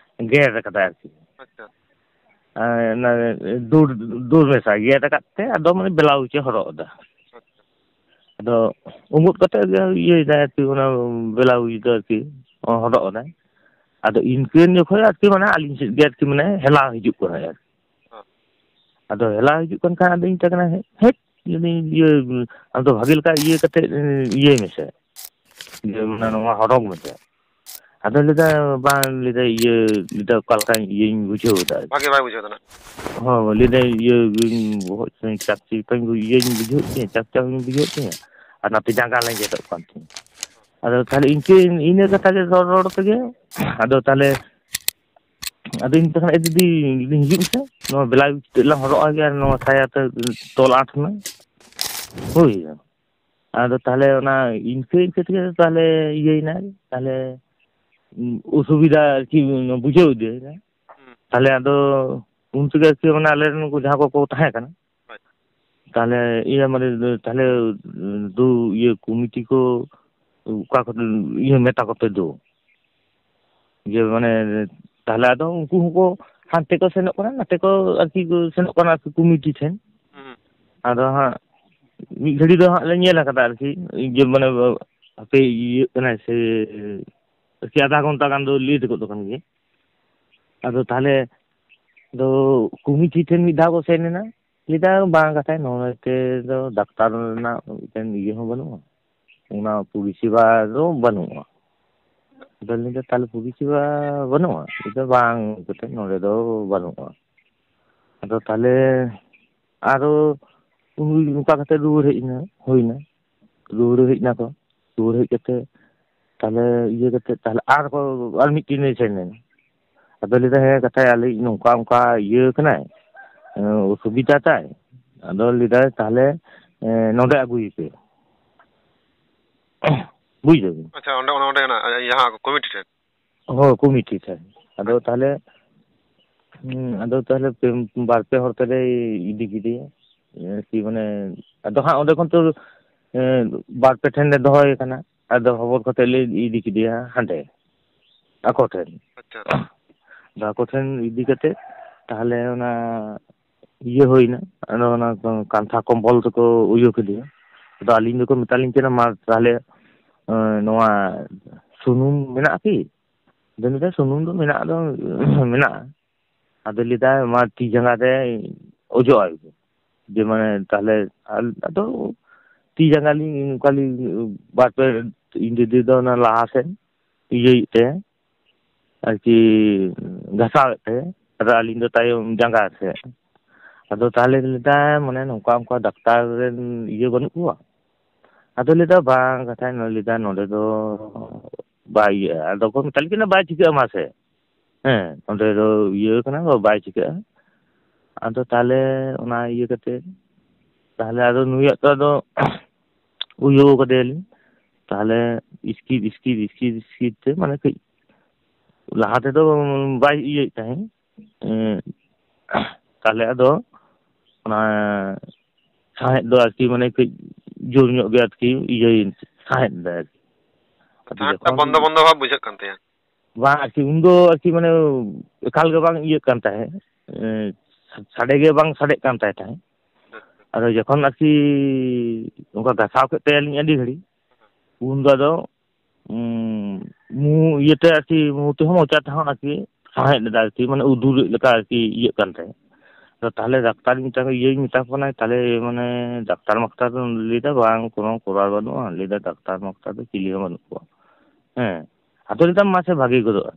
ᱜᱮᱨ ᱟᱠᱟᱫᱟᱭ ᱟᱨᱠᱤ᱾ ᱟᱪᱪᱷᱟ᱾ ᱟᱨ ᱚᱱᱟ ᱫᱩᱨ, ᱫᱩᱨ ᱢᱮᱥᱟ ᱜᱮᱨ ᱟᱠᱟᱫ ᱛᱮ ᱟᱫᱚ ᱢᱟᱱᱮ ᱵᱞᱟᱣᱩᱡᱽ ᱮ ᱦᱚᱨᱚᱜ ᱮᱫᱟ᱾ ᱟᱪᱪᱷᱟ᱾ ᱟᱫᱚ ᱩᱢᱩᱫ ᱠᱟᱛᱮ ᱜᱮ ᱤᱭᱟᱹᱭᱮᱫᱟᱭ ᱟᱨᱠᱤ, ᱚᱱᱟ ᱵᱞᱟᱣᱩᱡᱽ ᱫᱚ ᱟᱨᱠᱤ ᱦᱚᱨᱚᱜ ᱮᱫᱟᱭ᱾ ᱟᱫᱚ ᱤᱱᱠᱟᱹᱱ ᱡᱚᱠᱷᱚᱡ ᱟᱨᱠᱤ ᱢᱟᱱᱮ ᱟᱹᱞᱤᱧ ᱥᱮᱫ ᱜᱮ ᱟᱨᱠᱤ ᱢᱟᱱᱮ ᱦᱮᱞᱟᱣ ᱦᱤᱡᱩᱜ ᱠᱟᱱᱟᱭ ᱟᱨᱠᱤ᱾ ᱦᱚᱸ᱾ ᱟᱫᱚ ᱦᱮᱞᱟᱣ ᱦᱤᱡᱩᱜ ᱠᱟᱱ ᱠᱷᱟᱱ ᱟᱫᱚᱧ ᱢᱮᱛᱟᱭ ᱠᱟᱱᱟ, "ᱦᱮᱡ, ᱦᱮᱡ, ᱡᱩᱫᱤ ᱤᱭᱟᱹ, ᱟᱢ ᱫᱚ ᱵᱷᱟᱜᱮ ᱞᱮᱠᱟ ᱤᱭᱟᱹ ᱠᱟᱛᱮ, ᱤᱭᱟᱹᱭ ᱢᱮᱥᱮ, ᱤᱭᱟᱹ, ᱢᱟᱱᱮ ᱱᱚᱣᱟ ᱦᱚᱨᱚᱜᱽ ᱢᱮᱥᱮ᱾" ᱟᱫᱚ ᱞᱟᱹᱭᱫᱟ, "ᱵᱟᱝ," ᱞᱟᱹᱭᱫᱟ, "ᱤᱭᱟᱹ," ᱞᱟᱹᱭᱫᱟ, "ᱚᱠᱟ ᱞᱮᱠᱟᱧ ᱤᱭᱟᱹᱧ ᱵᱩᱡᱷᱟᱹᱣ ᱮᱫᱟ ᱟᱨᱠᱤ᱾ ᱵᱷᱟᱜᱮ ᱵᱟᱭ ᱵᱩᱡᱷᱟᱹᱣ ᱮᱫᱟ ᱱᱟᱜ᱾ ᱦᱚᱸ, ᱞᱟᱹᱭᱫᱟ, "ᱤᱭᱟᱹ, ᱤᱧ ᱵᱚᱦᱚᱜ ᱥᱮᱫ ᱪᱟᱯ ᱪᱤᱯᱟᱹᱧ ᱵᱩ-, ᱤᱭᱟᱹᱧ ᱵᱩᱡᱷᱟᱹᱣᱮᱫ ᱛᱤᱧᱟᱹ, ᱪᱟᱯ ᱪᱟᱯ ᱤᱧ ᱵᱩᱡᱷᱟᱹᱣᱮᱫ ᱛᱤᱧᱟᱹ, ᱟᱨ ᱱᱟᱛᱮ ᱡᱟᱸᱜᱟ ᱞᱮᱸᱡᱮᱫᱚᱜ ᱠᱟᱱ ᱛᱤᱧᱟᱹ᱾" ᱟᱫᱚ ᱛᱟᱦᱞᱮ ᱤᱱᱠᱟᱹ, ᱤᱱᱟᱹ ᱠᱟᱛᱷᱟ ᱜᱮ ᱨᱚᱲ ᱨᱚᱲ ᱛᱮᱜᱮ, ᱟᱫᱚ ᱛᱟᱦᱞᱮ, ᱟᱫᱚ ᱤᱧ ᱛᱚᱠᱷᱚᱱ, "ᱮ ᱫᱤᱫᱤ, ᱦᱤᱡᱩᱜ ᱢᱮᱥᱮ, ᱱᱚᱣᱟ ᱵᱞᱟᱣᱩᱡᱽ ᱛᱮᱫ ᱞᱟᱝ ᱦᱚᱨᱚᱜ ᱟᱜᱮ ᱟᱨ ᱱᱚᱣᱟ ᱥᱟᱭᱟ ᱛᱮ ᱛᱚᱞ ᱟᱸᱴ ᱢᱮ᱾" ᱦᱳᱭ᱾ ᱟᱫᱚ ᱛᱟᱦᱞᱮ ᱚᱱᱟ ᱤᱱᱠᱟᱹ ᱤᱱᱠᱟᱹ ᱛᱮᱜᱮ ᱛᱟᱦᱞᱮ ᱤᱭᱟᱹᱭᱮᱱᱟ, ᱛᱟᱦᱞᱮ ᱚᱥᱩᱵᱤᱫᱷᱟ ᱟᱨᱠᱤ ᱵᱩᱡᱷᱟᱹᱣ ᱤᱫᱤᱭᱮᱱᱟ᱾ ᱦᱩᱸ᱾ ᱛᱟᱦᱞᱮ ᱟᱫᱚ ᱩᱱ ᱛᱮᱜᱮ ᱟᱨᱠᱤ ᱢᱟᱱᱮ ᱟᱞᱮ ᱨᱮᱱ ᱩᱱᱠᱩ ᱡᱟᱦᱟᱸ ᱠᱚᱠᱚ ᱛᱟᱦᱮᱸ ᱠᱟᱱᱟ, ᱦᱳᱭ᱾ ᱛᱟᱦᱞᱮ ᱤᱭᱟᱹ ᱢᱟᱱᱮ ᱛᱟᱦᱞᱮ ᱫᱩ ᱤᱭᱟᱹ ᱠᱚᱢᱤᱴᱤ ᱠᱚ ᱚᱠᱟ ᱠᱚ ᱤᱭᱟᱹ ᱢᱮᱛᱟ ᱠᱚᱯᱮ ᱫᱩ᱾ ᱤᱭᱟᱹ ᱢᱟᱱᱮ ᱛᱟᱦᱞᱮ ᱟᱫᱚ ᱩᱱᱠᱩ ᱦᱚᱸᱠᱚ ᱦᱟᱱᱛᱮ ᱠᱚ ᱥᱮᱱᱚᱜ ᱠᱟᱱᱟ, ᱱᱟᱛᱮ ᱠᱚ ᱟᱨᱠᱤ ᱠᱚ ᱥᱮᱱᱚᱜ ᱠᱟᱱᱟ ᱟᱨᱠᱤ ᱠᱚᱢᱤᱴᱤ ᱴᱷᱮᱱ᱾ ᱦᱩᱸ᱾ ᱟᱫᱚ ᱦᱟᱸᱜ ᱢᱤᱫ ᱜᱷᱟᱹᱲᱤ ᱫᱚ ᱦᱟᱸᱜ ᱞᱮ ᱧᱮᱞ ᱟᱠᱟᱫᱟ ᱟᱨᱠᱤ, ᱡᱮ ᱢᱟᱱᱮ ᱦᱟᱯᱮ ᱤᱭᱟᱹᱜ ᱠᱟᱱᱟᱭ ᱥᱮ ᱟᱨᱠᱤ ᱟᱫᱷᱟ ᱜᱷᱚᱱᱴᱟ ᱜᱟᱱ ᱫᱚ ᱞᱮᱴ ᱜᱚᱫ ᱟᱠᱟᱱ ᱜᱮᱭᱟ᱾ ᱟᱫᱚ ᱛᱟᱦᱞᱮ ᱫᱚ ᱠᱚᱢᱤᱴᱤ ᱴᱷᱮᱱ ᱢᱤᱫ ᱫᱷᱟᱣ ᱠᱚ ᱥᱮᱱ ᱮᱱᱟ, ᱞᱟᱹᱭᱫᱟ ᱵᱟᱝ ᱠᱟᱛᱷᱟᱡ ᱱᱚᱰᱮ ᱫᱚ ᱰᱟᱠᱛᱟᱨ ᱨᱮᱱᱟᱜ ᱢᱤᱫᱴᱮᱱ ᱤᱭᱟᱹ ᱦᱚᱸ ᱵᱟᱹᱱᱩᱜᱼᱟ, ᱚᱱᱟ ᱯᱚᱨᱤᱥᱮᱵᱟ ᱫᱚ ᱵᱟᱹᱱᱩᱜᱼᱟ᱾ ᱟᱫᱚ ᱞᱟᱹᱭᱫᱟ ᱛᱟᱦᱞᱮ ᱯᱚᱨᱤᱥᱮᱵᱟ ᱵᱟᱹᱱᱩᱜᱼᱟ? ᱞᱟᱹᱭᱫᱟ ᱵᱟᱝ ᱠᱟᱛᱷᱟᱡ ᱱᱚᱰᱮ ᱫᱚ ᱵᱟᱹᱱᱩᱜᱼᱟ᱾ ᱟᱫᱚ ᱛᱟᱦᱞᱮ ᱟᱨᱚ ᱩᱱᱤ ᱚᱱᱠᱟ ᱠᱟᱛᱮ ᱨᱩᱣᱟᱹᱲ ᱦᱮᱡ ᱮᱱᱟ, ᱦᱩᱭᱱᱟ, ᱨᱩᱣᱟᱹᱲ ᱦᱮᱡ ᱱᱟᱠᱚ, ᱨᱩᱣᱟᱹᱲ ᱦᱮᱡ ᱠᱟᱛᱮ ᱛᱟᱦᱞᱮ ᱤᱭᱟᱹ ᱠᱟᱛᱮ ᱛᱟᱦᱞᱮ ᱟᱨ ᱠᱚ ᱟᱨ ᱢᱤᱫᱴᱤᱱ ᱮ ᱥᱮᱱ ᱮᱱᱟ᱾ ᱟᱫᱚ ᱞᱟᱹᱭᱫᱟ, "ᱦᱮᱸ ᱠᱟᱛᱷᱟᱡ ᱟᱞᱮᱭᱤᱡ ᱱᱚᱝᱠᱟ ᱚᱱᱠᱟ ᱤᱭᱟᱹ ᱠᱟᱱᱟᱭ, ᱮᱸ, ᱚᱥᱩᱵᱤᱫᱟ ᱛᱟᱭ᱾" ᱟᱫᱚ ᱞᱟᱹᱭᱫᱟᱭ, "ᱛᱟᱦᱞᱮ, ᱮᱸ, ᱱᱚᱰᱮ ᱟᱹᱜᱩᱭᱮᱯᱮ᱾" ᱵᱩᱡ ᱫᱟᱵᱤᱱ? ᱟᱪᱪᱷᱟ, ᱚᱸᱰᱮ, ᱚᱱᱟ ᱚᱸᱰᱮ ᱦᱮᱱᱟᱜ, ᱡᱟᱦᱟᱸ ᱠᱚᱢᱤᱴᱤ ᱴᱷᱮᱱ? ᱦᱳᱭ, ᱠᱚᱢᱤᱴᱤ ᱴᱷᱮᱱ᱾ ᱟᱫᱚ ᱛᱟᱦᱞᱮ, ᱦᱩᱸ, ᱟᱫᱚ ᱛᱟᱦᱞᱮ ᱯᱮ, ᱵᱟᱨ ᱯᱮ ᱦᱚᱲ ᱛᱮᱞᱮ ᱤᱫᱤ ᱠᱮᱫᱮᱭᱟ᱾ ᱟᱨᱠᱤ ᱢᱟᱱᱮ, ᱟᱫᱚ ᱦᱟᱸᱜ ᱚᱸᱰᱮ ᱠᱷᱚᱱ ᱛᱚ ᱵᱟᱨ ᱯᱮ ᱴᱷᱮᱱ ᱞᱮ ᱫᱚᱦᱚᱭᱮ ᱠᱟᱱᱟ᱾ ᱟᱫᱚ ᱦᱚᱵᱚᱨ ᱠᱟᱛᱮ ᱞᱮ ᱤᱫᱤ ᱠᱮᱫᱮᱭᱟ ᱦᱟᱸᱰᱮ ᱟᱠᱚ ᱴᱷᱮᱱ᱾ ᱟᱪᱪᱷᱟ᱾ ᱟᱫᱚ ᱟᱠᱚ ᱴᱷᱮᱱ ᱤᱫᱤ ᱠᱟᱛᱮ ᱛᱟᱦᱞᱮ ᱚᱱᱟ ᱤᱭᱟᱹ ᱦᱩᱭᱱᱟ᱾ ᱟᱫᱚ ᱚᱱᱟ ᱠᱟᱱᱛᱷᱟ ᱠᱚᱢᱵᱚᱞ ᱛᱮᱠᱚ ᱩᱭᱩ ᱠᱮᱫᱮᱭᱟ᱾ ᱟᱫᱚ ᱟᱹᱞᱤᱧ ᱫᱚᱠᱚ ᱢᱮᱛᱟᱞᱤᱧ ᱠᱟᱱᱟ, "ᱢᱟ ᱛᱟᱦᱞᱮ, ᱮᱸ, ᱱᱚᱣᱟ ᱥᱩᱱᱩᱢ ᱢᱮᱱᱟᱜᱼᱟ ᱠᱤ?" ᱟᱫᱚ ᱞᱟᱹᱭᱫᱟ, "ᱥᱩᱱᱩᱢ ᱫᱚ ᱢᱮᱱᱟᱜ ᱫᱚ ᱢᱮᱱᱟᱜᱼᱟ᱾" ᱟᱫᱚ ᱞᱟᱹᱭᱫᱟᱭ, "ᱢᱟ ᱛᱤ ᱡᱟᱸᱜᱟ ᱨᱮ ᱚᱡᱚᱜ ᱟᱭ ᱵᱤᱱ᱾" ᱡᱮ ᱢᱟᱱᱮ ᱛᱟᱦᱞᱮ ᱟᱞ-, ᱟᱫᱚ ᱛᱤ ᱡᱟᱸᱜᱟ ᱞᱤᱧ ᱚᱱᱠᱟ ᱞᱤᱧ ᱵᱟᱨ ᱯᱮ, ᱤᱧ ᱫᱤᱫᱤ ᱫᱚ ᱚᱱᱟ ᱞᱟᱦᱟ ᱥᱮᱫ ᱤᱭᱟᱹᱭᱮᱫ ᱛᱟᱭᱟ, ᱟᱨᱠᱤ ᱜᱷᱟᱥᱟᱣᱮᱫ ᱛᱟᱭᱟ, ᱟᱫᱚ ᱟᱹᱞᱤᱧ ᱫᱚ ᱛᱟᱭᱚᱢ ᱡᱟᱸᱜᱟ ᱥᱮᱫ᱾ ᱟᱫᱚ ᱛᱟᱦᱞᱮ ᱞᱟᱹᱭᱫᱟᱭ, ᱢᱟᱱᱮ ᱱᱚᱝᱠᱟ ᱚᱱᱠᱟ ᱰᱟᱠᱛᱟᱨ ᱨᱮᱱ ᱤᱭᱟᱹ ᱵᱟᱹᱱᱩᱜ ᱠᱚᱣᱟ? ᱟᱫᱚ ᱞᱟᱹᱭᱫᱟ, "ᱵᱟᱝ ᱠᱟᱛᱷᱟᱧ ᱞᱟᱹᱭᱫᱟ, ᱱᱚᱰᱮ ᱫᱚ ᱵᱟᱭ ᱤᱭᱟᱹᱜᱼᱟ᱾" ᱟᱫᱚ ᱠᱚ ᱢᱮᱛᱟᱞᱤᱧ ᱠᱟᱱᱟ, "ᱵᱟᱭ ᱪᱤᱠᱟᱹᱜᱼᱟ, ᱢᱟᱥᱮ, ᱦᱮᱸ, ᱱᱚᱰᱮ ᱫᱚ ᱤᱭᱟᱹ ᱠᱟᱱᱟ, ᱵᱟᱭ ᱪᱤᱠᱟᱹᱜᱼᱟ᱾" ᱟᱫᱚ ᱛᱟᱦᱞᱮ ᱚᱱᱟ ᱤᱭᱟᱹ ᱠᱟᱛᱮ, ᱛᱟᱦᱞᱮ ᱟᱫᱚ ᱱᱩᱭᱟᱜ ᱛᱚ ᱟᱫᱚ ᱩᱭᱩ ᱠᱟᱫᱮᱭᱟᱞᱤᱧ᱾ ᱛᱟᱦᱞᱮ ᱤᱥᱠᱤᱰ ᱤᱥᱠᱤᱰ ᱤᱥᱠᱤᱰ ᱤᱥᱠᱤᱰ ᱛᱮ, ᱢᱟᱱᱮ, ᱠᱟᱹᱡ ᱞᱟᱦᱟ ᱛᱮᱫᱚ ᱵᱟᱭ ᱤᱭᱟᱹᱭᱮᱫ ᱛᱟᱦᱮᱸᱫ᱾ ᱮᱸ, ᱛᱟᱦᱞᱮ ᱟᱫᱚ ᱚᱱᱟ ᱥᱟᱦᱮᱫ ᱫᱚ ᱟᱨᱠᱤ, ᱢᱟᱱᱮ, ᱠᱟᱹᱡ ᱡᱳᱨ ᱧᱚᱜ ᱜᱮ ᱟᱨᱠᱤ ᱤᱭᱟᱹᱭ, ᱥᱟᱦᱮᱫ ᱮᱫᱟᱭ ᱟᱨᱠᱤ᱾ ᱟᱫᱚ ᱥᱟᱦᱮᱫ ᱴᱟᱜ ᱡᱚᱠᱷᱚᱱ ᱵᱚᱱᱫᱚ ᱵᱚᱱᱫᱚ ᱵᱷᱟᱵᱽ ᱵᱩᱡᱷᱟᱹᱜ ᱠᱟᱱ ᱛᱟᱭᱟ᱾ ᱵᱟᱝ ᱟᱨᱠᱤ, ᱩᱱᱫᱚ ᱟᱨᱠᱤ, ᱢᱟᱱᱮ, ᱮᱠᱟᱞ ᱜᱮ ᱵᱟᱝ ᱤᱭᱟᱹᱜ ᱠᱟᱱ ᱛᱟᱦᱮᱸᱫ, ᱮᱸ, ᱥᱟᱰᱮ ᱜᱮ ᱵᱟᱝ ᱥᱟᱰᱮᱜ ᱠᱟᱱ ᱛᱟᱭ ᱛᱟᱦᱮᱸᱫ᱾ ᱟᱫᱚ ᱡᱚᱠᱷᱚᱱ ᱟᱨᱠᱤ ᱚᱱᱠᱟ ᱜᱷᱟᱥᱟᱣ ᱠᱮᱫ ᱛᱟᱭᱟᱞᱤᱧ ᱟᱹᱰᱤ ᱜᱷᱟᱹᱲᱤᱡ, ᱩᱱ ᱫᱚ ᱟᱫᱚ, ᱩᱸ, ᱢᱩ ᱤᱭᱟᱹᱛᱮ ᱟᱨᱠᱤ, ᱢᱩ ᱛᱮᱦᱚᱸ ᱢᱚᱪᱟ ᱛᱮᱦᱚᱸ ᱟᱨᱠᱤ ᱥᱟᱦᱮᱫ ᱞᱮᱫᱟ ᱟᱨᱠᱤ, ᱢᱟᱱᱮ ᱩᱫᱩᱨᱮᱫ ᱞᱮᱠᱟ ᱟᱨᱠᱤ ᱤᱭᱟᱹᱜ ᱠᱟᱱ ᱛᱟᱦᱮᱸᱫ᱾ ᱟᱫᱚ ᱛᱟᱦᱞᱮ ᱰᱟᱠᱛᱟᱨ ᱢᱮᱛᱟ ᱠᱚ, ᱤᱭᱟᱹᱧ ᱢᱮᱛᱟ ᱠᱚ ᱠᱟᱱᱟ, ᱛᱟᱦᱞᱮ ᱢᱟᱱᱮ ᱰᱟᱠᱛᱟᱨ ᱢᱟᱠᱛᱟᱨ ᱫᱚ ᱞᱟᱹᱭᱫᱟ, "ᱵᱟᱝ, ᱠᱳᱱᱳ ᱠᱚᱨᱟᱨ ᱵᱟᱹᱱᱩᱜᱼᱟ", ᱞᱟᱹᱭᱫᱟ, "ᱰᱟᱠᱛᱟᱨ ᱢᱟᱠᱛᱟᱨ ᱫᱚ ᱪᱤᱞᱤ ᱦᱚᱸ ᱵᱟᱹᱱᱩᱜ ᱠᱚᱣᱟ᱾" ᱦᱮᱸ, ᱟᱫᱚ ᱞᱟᱹᱭᱫᱟ, "ᱢᱟᱥᱮ ᱵᱷᱟᱜᱮ ᱜᱚᱫᱚᱜᱼᱟ᱾"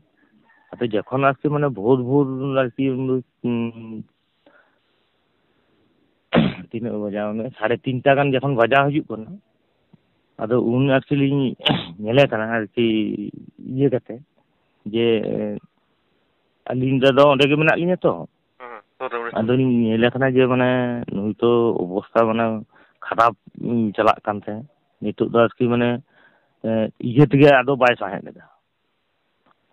ᱟᱫᱚ ᱡᱚᱠᱷᱚᱱ ᱟᱨᱠᱤ ᱢᱟᱱᱮ ᱵᱷᱳᱨ ᱵᱷᱳᱨ ᱟᱨᱠᱤ, ᱩᱸ, ᱛᱤᱱᱟᱹᱜ ᱵᱟᱡᱟᱣ ᱢᱮ, ᱥᱟᱲᱮ ᱛᱤᱱᱴᱟ ᱜᱟᱱ ᱡᱚᱠᱷᱚᱱ ᱵᱟᱡᱟᱣ ᱦᱤᱡᱩᱜ ᱠᱟᱱᱟ, ᱟᱫᱚ ᱩᱱ ᱟᱨᱠᱤ ᱞᱤᱧ ᱧᱮᱞᱮ ᱠᱟᱱᱟ ᱟᱨᱠᱤ ᱤᱭᱟᱹ ᱠᱟᱛᱮ, ᱡᱮ ᱟᱹᱞᱤᱧ ᱫᱚ ᱚᱸᱰᱮ ᱜᱮ ᱢᱮᱱᱟᱜ ᱞᱤᱧᱟ ᱛᱚ᱾ ᱦᱮᱸ, ᱥᱩᱨ ᱨᱮ ᱢᱮᱱᱟᱜ ᱟᱫᱚᱞᱤᱧ ᱧᱮᱞᱮ ᱠᱟᱱᱟ ᱡᱮ ᱢᱟᱱᱮ ᱱᱩᱭ ᱛᱚ ᱚᱵᱚᱥᱛᱟ ᱢᱟᱱᱮ ᱠᱷᱟᱨᱟᱯ, ᱩᱸ, ᱪᱟᱞᱟᱜ ᱠᱟᱱ ᱛᱟᱭᱟ᱾ ᱱᱤᱛᱚᱜ ᱫᱚ ᱟᱨᱠᱤ ᱢᱟᱱᱮ, ᱮᱸ, ᱤᱭᱟᱹ ᱛᱮᱜᱮ ᱟᱫᱚ ᱵᱟᱭ ᱥᱟᱦᱮᱫ ᱞᱮᱫᱟ᱾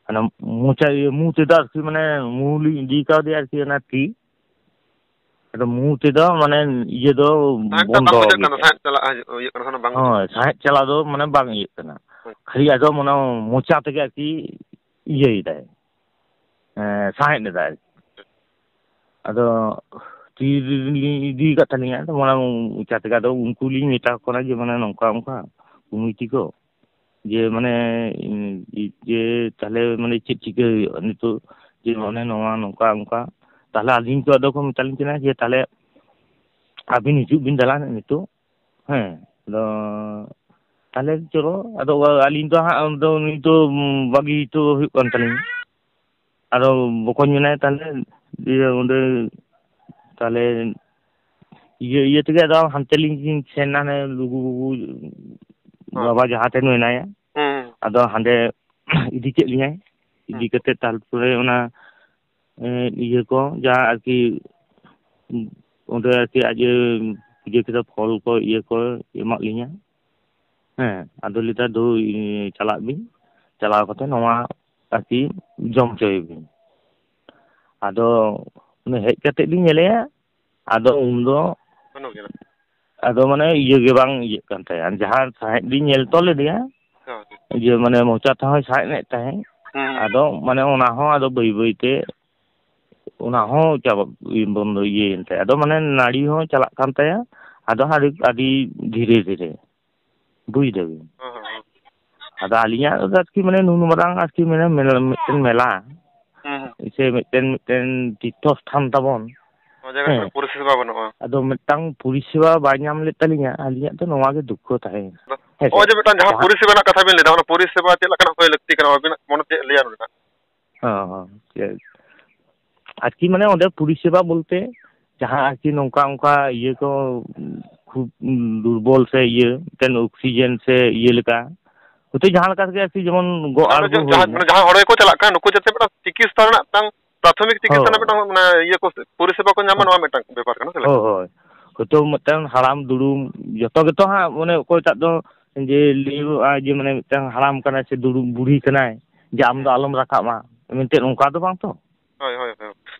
ᱢᱟᱱᱮ ᱢᱚᱪᱟ, ᱤᱭᱟᱹ, ᱢᱩ ᱛᱮᱫᱚ ᱟᱨᱠᱤ, ᱢᱟᱱᱮ ᱢᱩ ᱞᱤᱧ ᱤᱫᱤ ᱠᱟᱣᱫᱮᱭᱟ ᱟᱨᱠᱤ, ᱚᱱᱟ ᱛᱤ᱾ ᱟᱫᱚ ᱢᱩ ᱛᱮᱫᱚ ᱢᱟᱱᱮ ᱤᱭᱟᱹ ᱫᱚ ᱥᱟᱸᱦᱮᱫ ᱴᱟᱜ ᱵᱟᱝ ᱵᱚᱱᱫᱚ ᱵᱩᱡᱷᱟᱹᱜ ᱠᱟᱱᱟ, ᱜᱮ᱾ ᱥᱟᱸᱦᱮᱫ ᱪᱟᱞᱟᱜ ᱦᱤᱡᱩᱜ ᱤᱭᱟᱹᱜ ᱠᱟᱱᱟ, ᱥᱟᱸᱦᱮᱫ ᱵᱟᱝ ᱵᱩᱡᱷᱟᱹᱜ ᱦᱳᱭ, ᱠᱟᱱᱟ᱾ ᱥᱟᱸᱦᱮᱫ ᱪᱟᱞᱟᱣ ᱫᱚ ᱢᱟᱱᱮ ᱵᱟᱝ ᱤᱭᱟᱹᱜ ᱠᱟᱱᱟ᱾ ᱦᱳᱭ᱾ ᱠᱷᱟᱹᱞᱤ ᱟᱫᱚ ᱢᱟᱱᱮ ᱢᱚᱪᱟ ᱛᱮᱜᱮ ᱟᱨᱠᱤ ᱤᱭᱟᱹᱭᱮᱫᱟᱭ, ᱮᱸ, ᱥᱟᱸᱦᱮᱫ ᱮᱫᱟᱭ ᱟᱨᱠᱤ᱾ ᱟᱫᱚ ᱛᱤ ᱨᱮᱞᱤᱧ ᱤᱫᱤ ᱟᱠᱟᱫ ᱛᱟᱹᱞᱤᱧᱟ, ᱟᱫᱚ ᱢᱟᱱᱮ ᱢᱚᱪᱟ ᱛᱮᱜᱮ ᱟᱫᱚ ᱩᱱᱠᱩ ᱞᱤᱧ ᱢᱮᱛᱟ ᱠᱚ ᱠᱟᱱᱟ ᱡᱮ ᱢᱟᱱᱮ ᱱᱚᱝᱠᱟ ᱚᱱᱠᱟ ᱠᱚᱢᱤᱴᱤ ᱠᱚ, ᱡᱮ ᱢᱟᱱᱮ, ᱡᱮ ᱛᱟᱦᱞᱮ ᱢᱟᱱᱮ ᱪᱮᱫ ᱪᱤᱠᱟᱹ ᱦᱩᱭᱩᱜᱼᱟ ᱱᱤᱛᱚᱜ, ᱡᱮ ᱢᱟᱱᱮ ᱱᱚᱣᱟ ᱱᱚᱝᱠᱟ ᱚᱱᱠᱟ᱾ ᱛᱟᱦᱞᱮ ᱟᱹᱞᱤᱧ ᱠᱚ ᱟᱫᱚ ᱠᱚ ᱢᱮᱛᱟᱞᱤᱧ ᱠᱟᱱᱟ ᱡᱮ ᱛᱟᱦᱞᱮ ᱟᱹᱵᱤᱱ ᱦᱤᱡᱩᱜ ᱵᱤᱱ ᱫᱟᱞᱟᱱ ᱱᱤᱛᱚᱜ, ᱦᱮᱸ, ᱟᱫᱚ ᱛᱟᱦᱞᱮ ᱪᱚᱞᱚ, ᱟᱫᱚ ᱟᱹᱞᱤᱧ ᱫᱚ ᱦᱟᱸᱜ ᱫᱚ ᱱᱤᱛ ᱫᱚ ᱵᱟᱹᱜᱤ ᱦᱚᱴᱚ ᱦᱩᱭᱩᱜ ᱠᱟᱱ ᱛᱟᱹᱞᱤᱧᱟ᱾ ᱟᱫᱚ ᱵᱚᱠᱚᱧ ᱢᱮᱱᱟᱭ ᱛᱟᱦᱞᱮ, ᱤᱭᱟᱹ, ᱚᱸᱰᱮ ᱛᱟᱦᱞᱮ ᱤᱭᱟᱹ, ᱤᱭᱟᱹ ᱛᱮᱜᱮ ᱟᱫᱚ ᱦᱟᱱᱛᱮ ᱞᱤᱧ ᱥᱮᱱ ᱮᱱᱟ, ᱦᱟᱱᱮ ᱞᱩᱜᱩ ᱵᱟᱵᱩ ᱦᱮᱸ᱾ ᱵᱟᱵᱟ ᱡᱟᱦᱟᱸ ᱴᱷᱮᱱ ᱢᱮᱱᱟᱭᱟ, ᱦᱩᱸ᱾ ᱟᱫᱚ ᱦᱟᱸᱰᱮ ᱤᱫᱤ ᱠᱮᱫ ᱞᱤᱧᱟᱭ᱾ ᱤᱫᱤ ᱦᱩᱸ᱾ ᱠᱟᱛᱮ ᱛᱟᱨᱯᱚᱨᱮ ᱚᱱᱟ, ᱮᱸ, ᱤᱭᱟᱹ ᱠᱚ ᱡᱟᱦᱟᱸ ᱟᱨᱠᱤ ᱚᱸᱰᱮ ᱟᱨᱠᱤ ᱟᱡ ᱮ ᱯᱩᱡᱟᱹ ᱠᱮᱫᱟ, ᱯᱷᱚᱞ ᱠᱚ ᱤᱭᱟᱹ ᱠᱚ ᱮᱢᱟᱫ ᱞᱤᱧᱟ᱾ ᱦᱮᱸ, ᱟᱫᱚ ᱞᱟᱹᱭᱫᱟ, "ᱫᱩ, ᱪᱟᱞᱟᱜ ᱵᱤᱱ, ᱪᱟᱞᱟᱣ ᱠᱟᱛᱮ ᱱᱚᱣᱟ ᱟᱨᱠᱤ ᱡᱚᱢ ᱦᱚᱪᱚᱭᱮ ᱵᱤᱱ᱾" ᱟᱫᱚ ᱩᱱᱤ ᱦᱮᱡ ᱠᱟᱛᱮ ᱞᱤᱧ ᱧᱮᱞᱮᱭᱟ, ᱟᱫᱚ ᱩᱱᱫᱚ ᱵᱟᱹᱱᱩᱜ ᱜᱮᱭᱟ᱾ ᱟᱫᱚ ᱢᱟᱱᱮ ᱤᱭᱟᱹ ᱜᱮ ᱵᱟᱝ ᱤᱭᱟᱹᱜ ᱠᱟᱱ ᱛᱟᱭᱟ, ᱡᱟᱦᱟᱸ ᱥᱟᱸᱦᱮᱫ ᱞᱤᱧ ᱧᱮᱞ ᱛᱚ ᱞᱮᱫᱮᱭᱟ, ᱦᱳᱭ᱾ ᱤᱭᱟᱹ ᱢᱟᱱᱮ ᱢᱚᱪᱟ ᱛᱮᱦᱚᱸᱭ ᱥᱟᱸᱦᱮᱫ ᱮᱫ ᱛᱟᱦᱮᱸᱫ, ᱦᱩᱸ᱾ ᱟᱫᱚ ᱢᱟᱱᱮ ᱚᱱᱟ ᱦᱚᱸ ᱟᱫᱚ ᱵᱟᱹᱭ ᱵᱟᱹᱭ ᱛᱮ ᱚᱱᱟ ᱦᱚᱸ ᱪᱟᱵᱟ, ᱵᱚᱱᱫᱚ ᱤᱭᱟᱹᱭᱮᱱ ᱛᱟᱭᱟ᱾ ᱟᱫᱚ ᱢᱟᱱᱮ ᱱᱟᱹᱲᱤ ᱦᱚᱸ ᱪᱟᱞᱟᱜ ᱠᱟᱱ ᱛᱟᱭᱟ, ᱟᱫᱚ ᱟᱹᱰᱤ, ᱟᱹᱰᱤ ᱫᱷᱤᱨᱮ ᱫᱷᱤᱨᱮ, ᱵᱩᱡᱽ ᱫᱟᱵᱤᱱ? ᱦᱚᱸ, ᱦᱚᱸ, ᱦᱚᱸ᱾ ᱟᱫᱚ ᱟᱹᱞᱤᱧᱟᱜ ᱫᱚ ᱟᱨᱠᱤ ᱢᱟᱱᱮ ᱱᱩᱱ ᱢᱟᱨᱟᱝ ᱟᱨᱠᱤ ᱢᱟᱱᱮ ᱢᱮᱞᱟ, ᱢᱤᱫᱴᱮᱱ ᱢᱮᱞᱟ ᱦᱩᱸ, ᱦᱩᱸ᱾ ᱥᱮ ᱢᱤᱫᱴᱮᱱ, ᱢᱤᱫᱴᱮᱱ ᱛᱤᱨᱛᱷᱚ ᱥᱛᱷᱟᱱ ᱛᱟᱵᱚᱱ, ᱱᱚᱣᱟ ᱡᱟᱭᱜᱟ ᱦᱮᱸ᱾ ᱠᱚᱨᱮ ᱯᱚᱨᱤᱥᱮᱵᱟ ᱵᱟᱹᱱᱩᱜᱼᱟ᱾ ᱟᱫᱚ ᱢᱤᱫᱴᱟᱝ ᱯᱚᱨᱤᱥᱮᱵᱟ ᱵᱟᱭ ᱧᱟᱢ ᱞᱮᱫ ᱛᱟᱹᱞᱤᱧᱟ, ᱟᱹᱞᱤᱧᱟᱜ ᱫᱚ ᱱᱚᱣᱟ ᱜᱮ ᱫᱩᱠᱠᱷᱚ ᱛᱟᱦᱮᱸᱭᱮᱱᱟ᱾ ᱟᱫᱚ ᱦᱮᱸ ᱥᱮ? ᱱᱚᱜᱼᱚᱭ ᱡᱮ ᱢᱤᱫᱴᱟᱝ ᱡᱟᱦᱟᱸ ᱡᱟᱦᱟᱸ ᱯᱚᱨᱤᱥᱮᱵᱟ ᱨᱮᱱᱟᱜ ᱠᱟᱛᱷᱟ ᱵᱤᱱ ᱞᱟᱹᱭ ᱮᱫᱟ, ᱚᱱᱟ ᱯᱚᱨᱤᱥᱮᱵᱟ ᱪᱮᱫ ᱞᱮᱠᱟᱱᱟᱜ ᱦᱩᱭ ᱞᱟᱹᱠᱛᱤ ᱠᱟᱱᱟ, ᱟᱹᱵᱤᱱᱟᱜ ᱢᱚᱱᱮ ᱪᱮᱫ ᱞᱟᱹᱭᱟ ᱱᱚᱰᱮᱱᱟᱜ? ᱦᱚᱸ, ᱦᱚᱸ, ᱴᱷᱤᱠ᱾ ᱟᱨᱠᱤ ᱢᱟᱱᱮ ᱚᱸᱰᱮ ᱯᱚᱨᱤᱥᱮᱵᱟ ᱵᱚᱞᱛᱮ ᱡᱟᱦᱟᱸ ᱟᱨᱠᱤ ᱱᱚᱝᱠᱟ ᱚᱱᱠᱟ ᱤᱭᱟᱹ ᱠᱚ ᱠᱷᱩᱵ ᱫᱩᱨᱵᱚᱞ ᱥᱮ ᱤᱭᱟᱹ, ᱢᱤᱫᱴᱮᱱ ᱚᱠᱥᱤᱡᱮᱱ ᱥᱮ ᱤᱭᱟᱹ ᱞᱮᱠᱟ, ᱦᱚᱭᱛᱳ ᱡᱟᱦᱟᱸ ᱞᱮᱠᱟ ᱛᱮᱜᱮ ᱟᱨᱠᱤ ᱡᱮᱢᱚᱱ ᱜᱚᱜ ᱢᱟᱱᱮ ᱚᱸᱰᱮ ᱟᱬᱜᱚ ᱡᱟ-, ᱡᱟᱦᱟᱸ, ᱦᱩᱭᱱᱟ᱾ ᱢᱟᱱᱮ ᱡᱟᱦᱟᱸ ᱦᱚᱲ ᱜᱮᱠᱚ ᱪᱟᱞᱟᱜ ᱠᱟᱱᱟ, ᱱᱩᱠᱩ ᱡᱟᱛᱮ ᱢᱤᱫᱴᱟᱝ ᱪᱤᱠᱤᱛᱥᱟ ᱨᱮᱱᱟᱜ ᱢᱤᱫᱴᱟᱝ ᱯᱨᱟᱛᱷᱚᱢᱤᱠ ᱪᱤᱠᱤᱛᱥᱟ ᱨᱮᱱᱟᱜ ᱦᱳᱭ᱾ ᱢᱤᱫᱴᱟᱝ, ᱢᱟᱱᱮ, ᱤᱭᱟᱹ ᱠᱚ, ᱯᱚᱨᱤᱥᱮᱵᱟ ᱠᱚ ᱧᱟᱢᱟ, ᱱᱚᱣᱟ ᱢᱤᱫᱴᱟᱝ ᱵᱮᱯᱟᱨ ᱠᱟᱱᱟ, ᱪᱮᱫ ᱞᱮᱠᱟ? ᱦᱳᱭ, ᱦᱳᱭ᱾ ᱦᱚᱭᱛᱳ ᱢᱤᱫᱴᱟᱝ ᱦᱟᱲᱟᱢ ᱫᱩᱲᱩᱢ ᱡᱚᱛᱚ ᱜᱮᱛᱚ ᱦᱟᱸᱜ, ᱢᱟᱱᱮ, ᱚᱠᱚᱭᱴᱟᱜ ᱫᱚ ᱡᱮ ᱞᱟᱹᱭᱚᱜᱼᱟ ᱡᱮ, ᱢᱟᱱᱮ, ᱢᱤᱫᱴᱟᱝ ᱦᱟᱲᱟᱢ ᱠᱟᱱᱟᱭ ᱥᱮ ᱫᱩᱲᱩᱵ ᱵᱩᱲᱦᱤ ᱠᱟᱱᱟᱭ, ᱡᱮ ᱟᱢ ᱫᱚ ᱦᱮᱸ᱾ ᱟᱞᱚᱢ ᱨᱟᱠᱟᱵᱼᱟ, ᱢᱮᱱᱛᱮ ᱚᱱᱠᱟ ᱫᱚ ᱵᱟᱝ ᱛᱚ? ᱦᱳᱭ, ᱦᱳᱭ, ᱦᱳᱭ᱾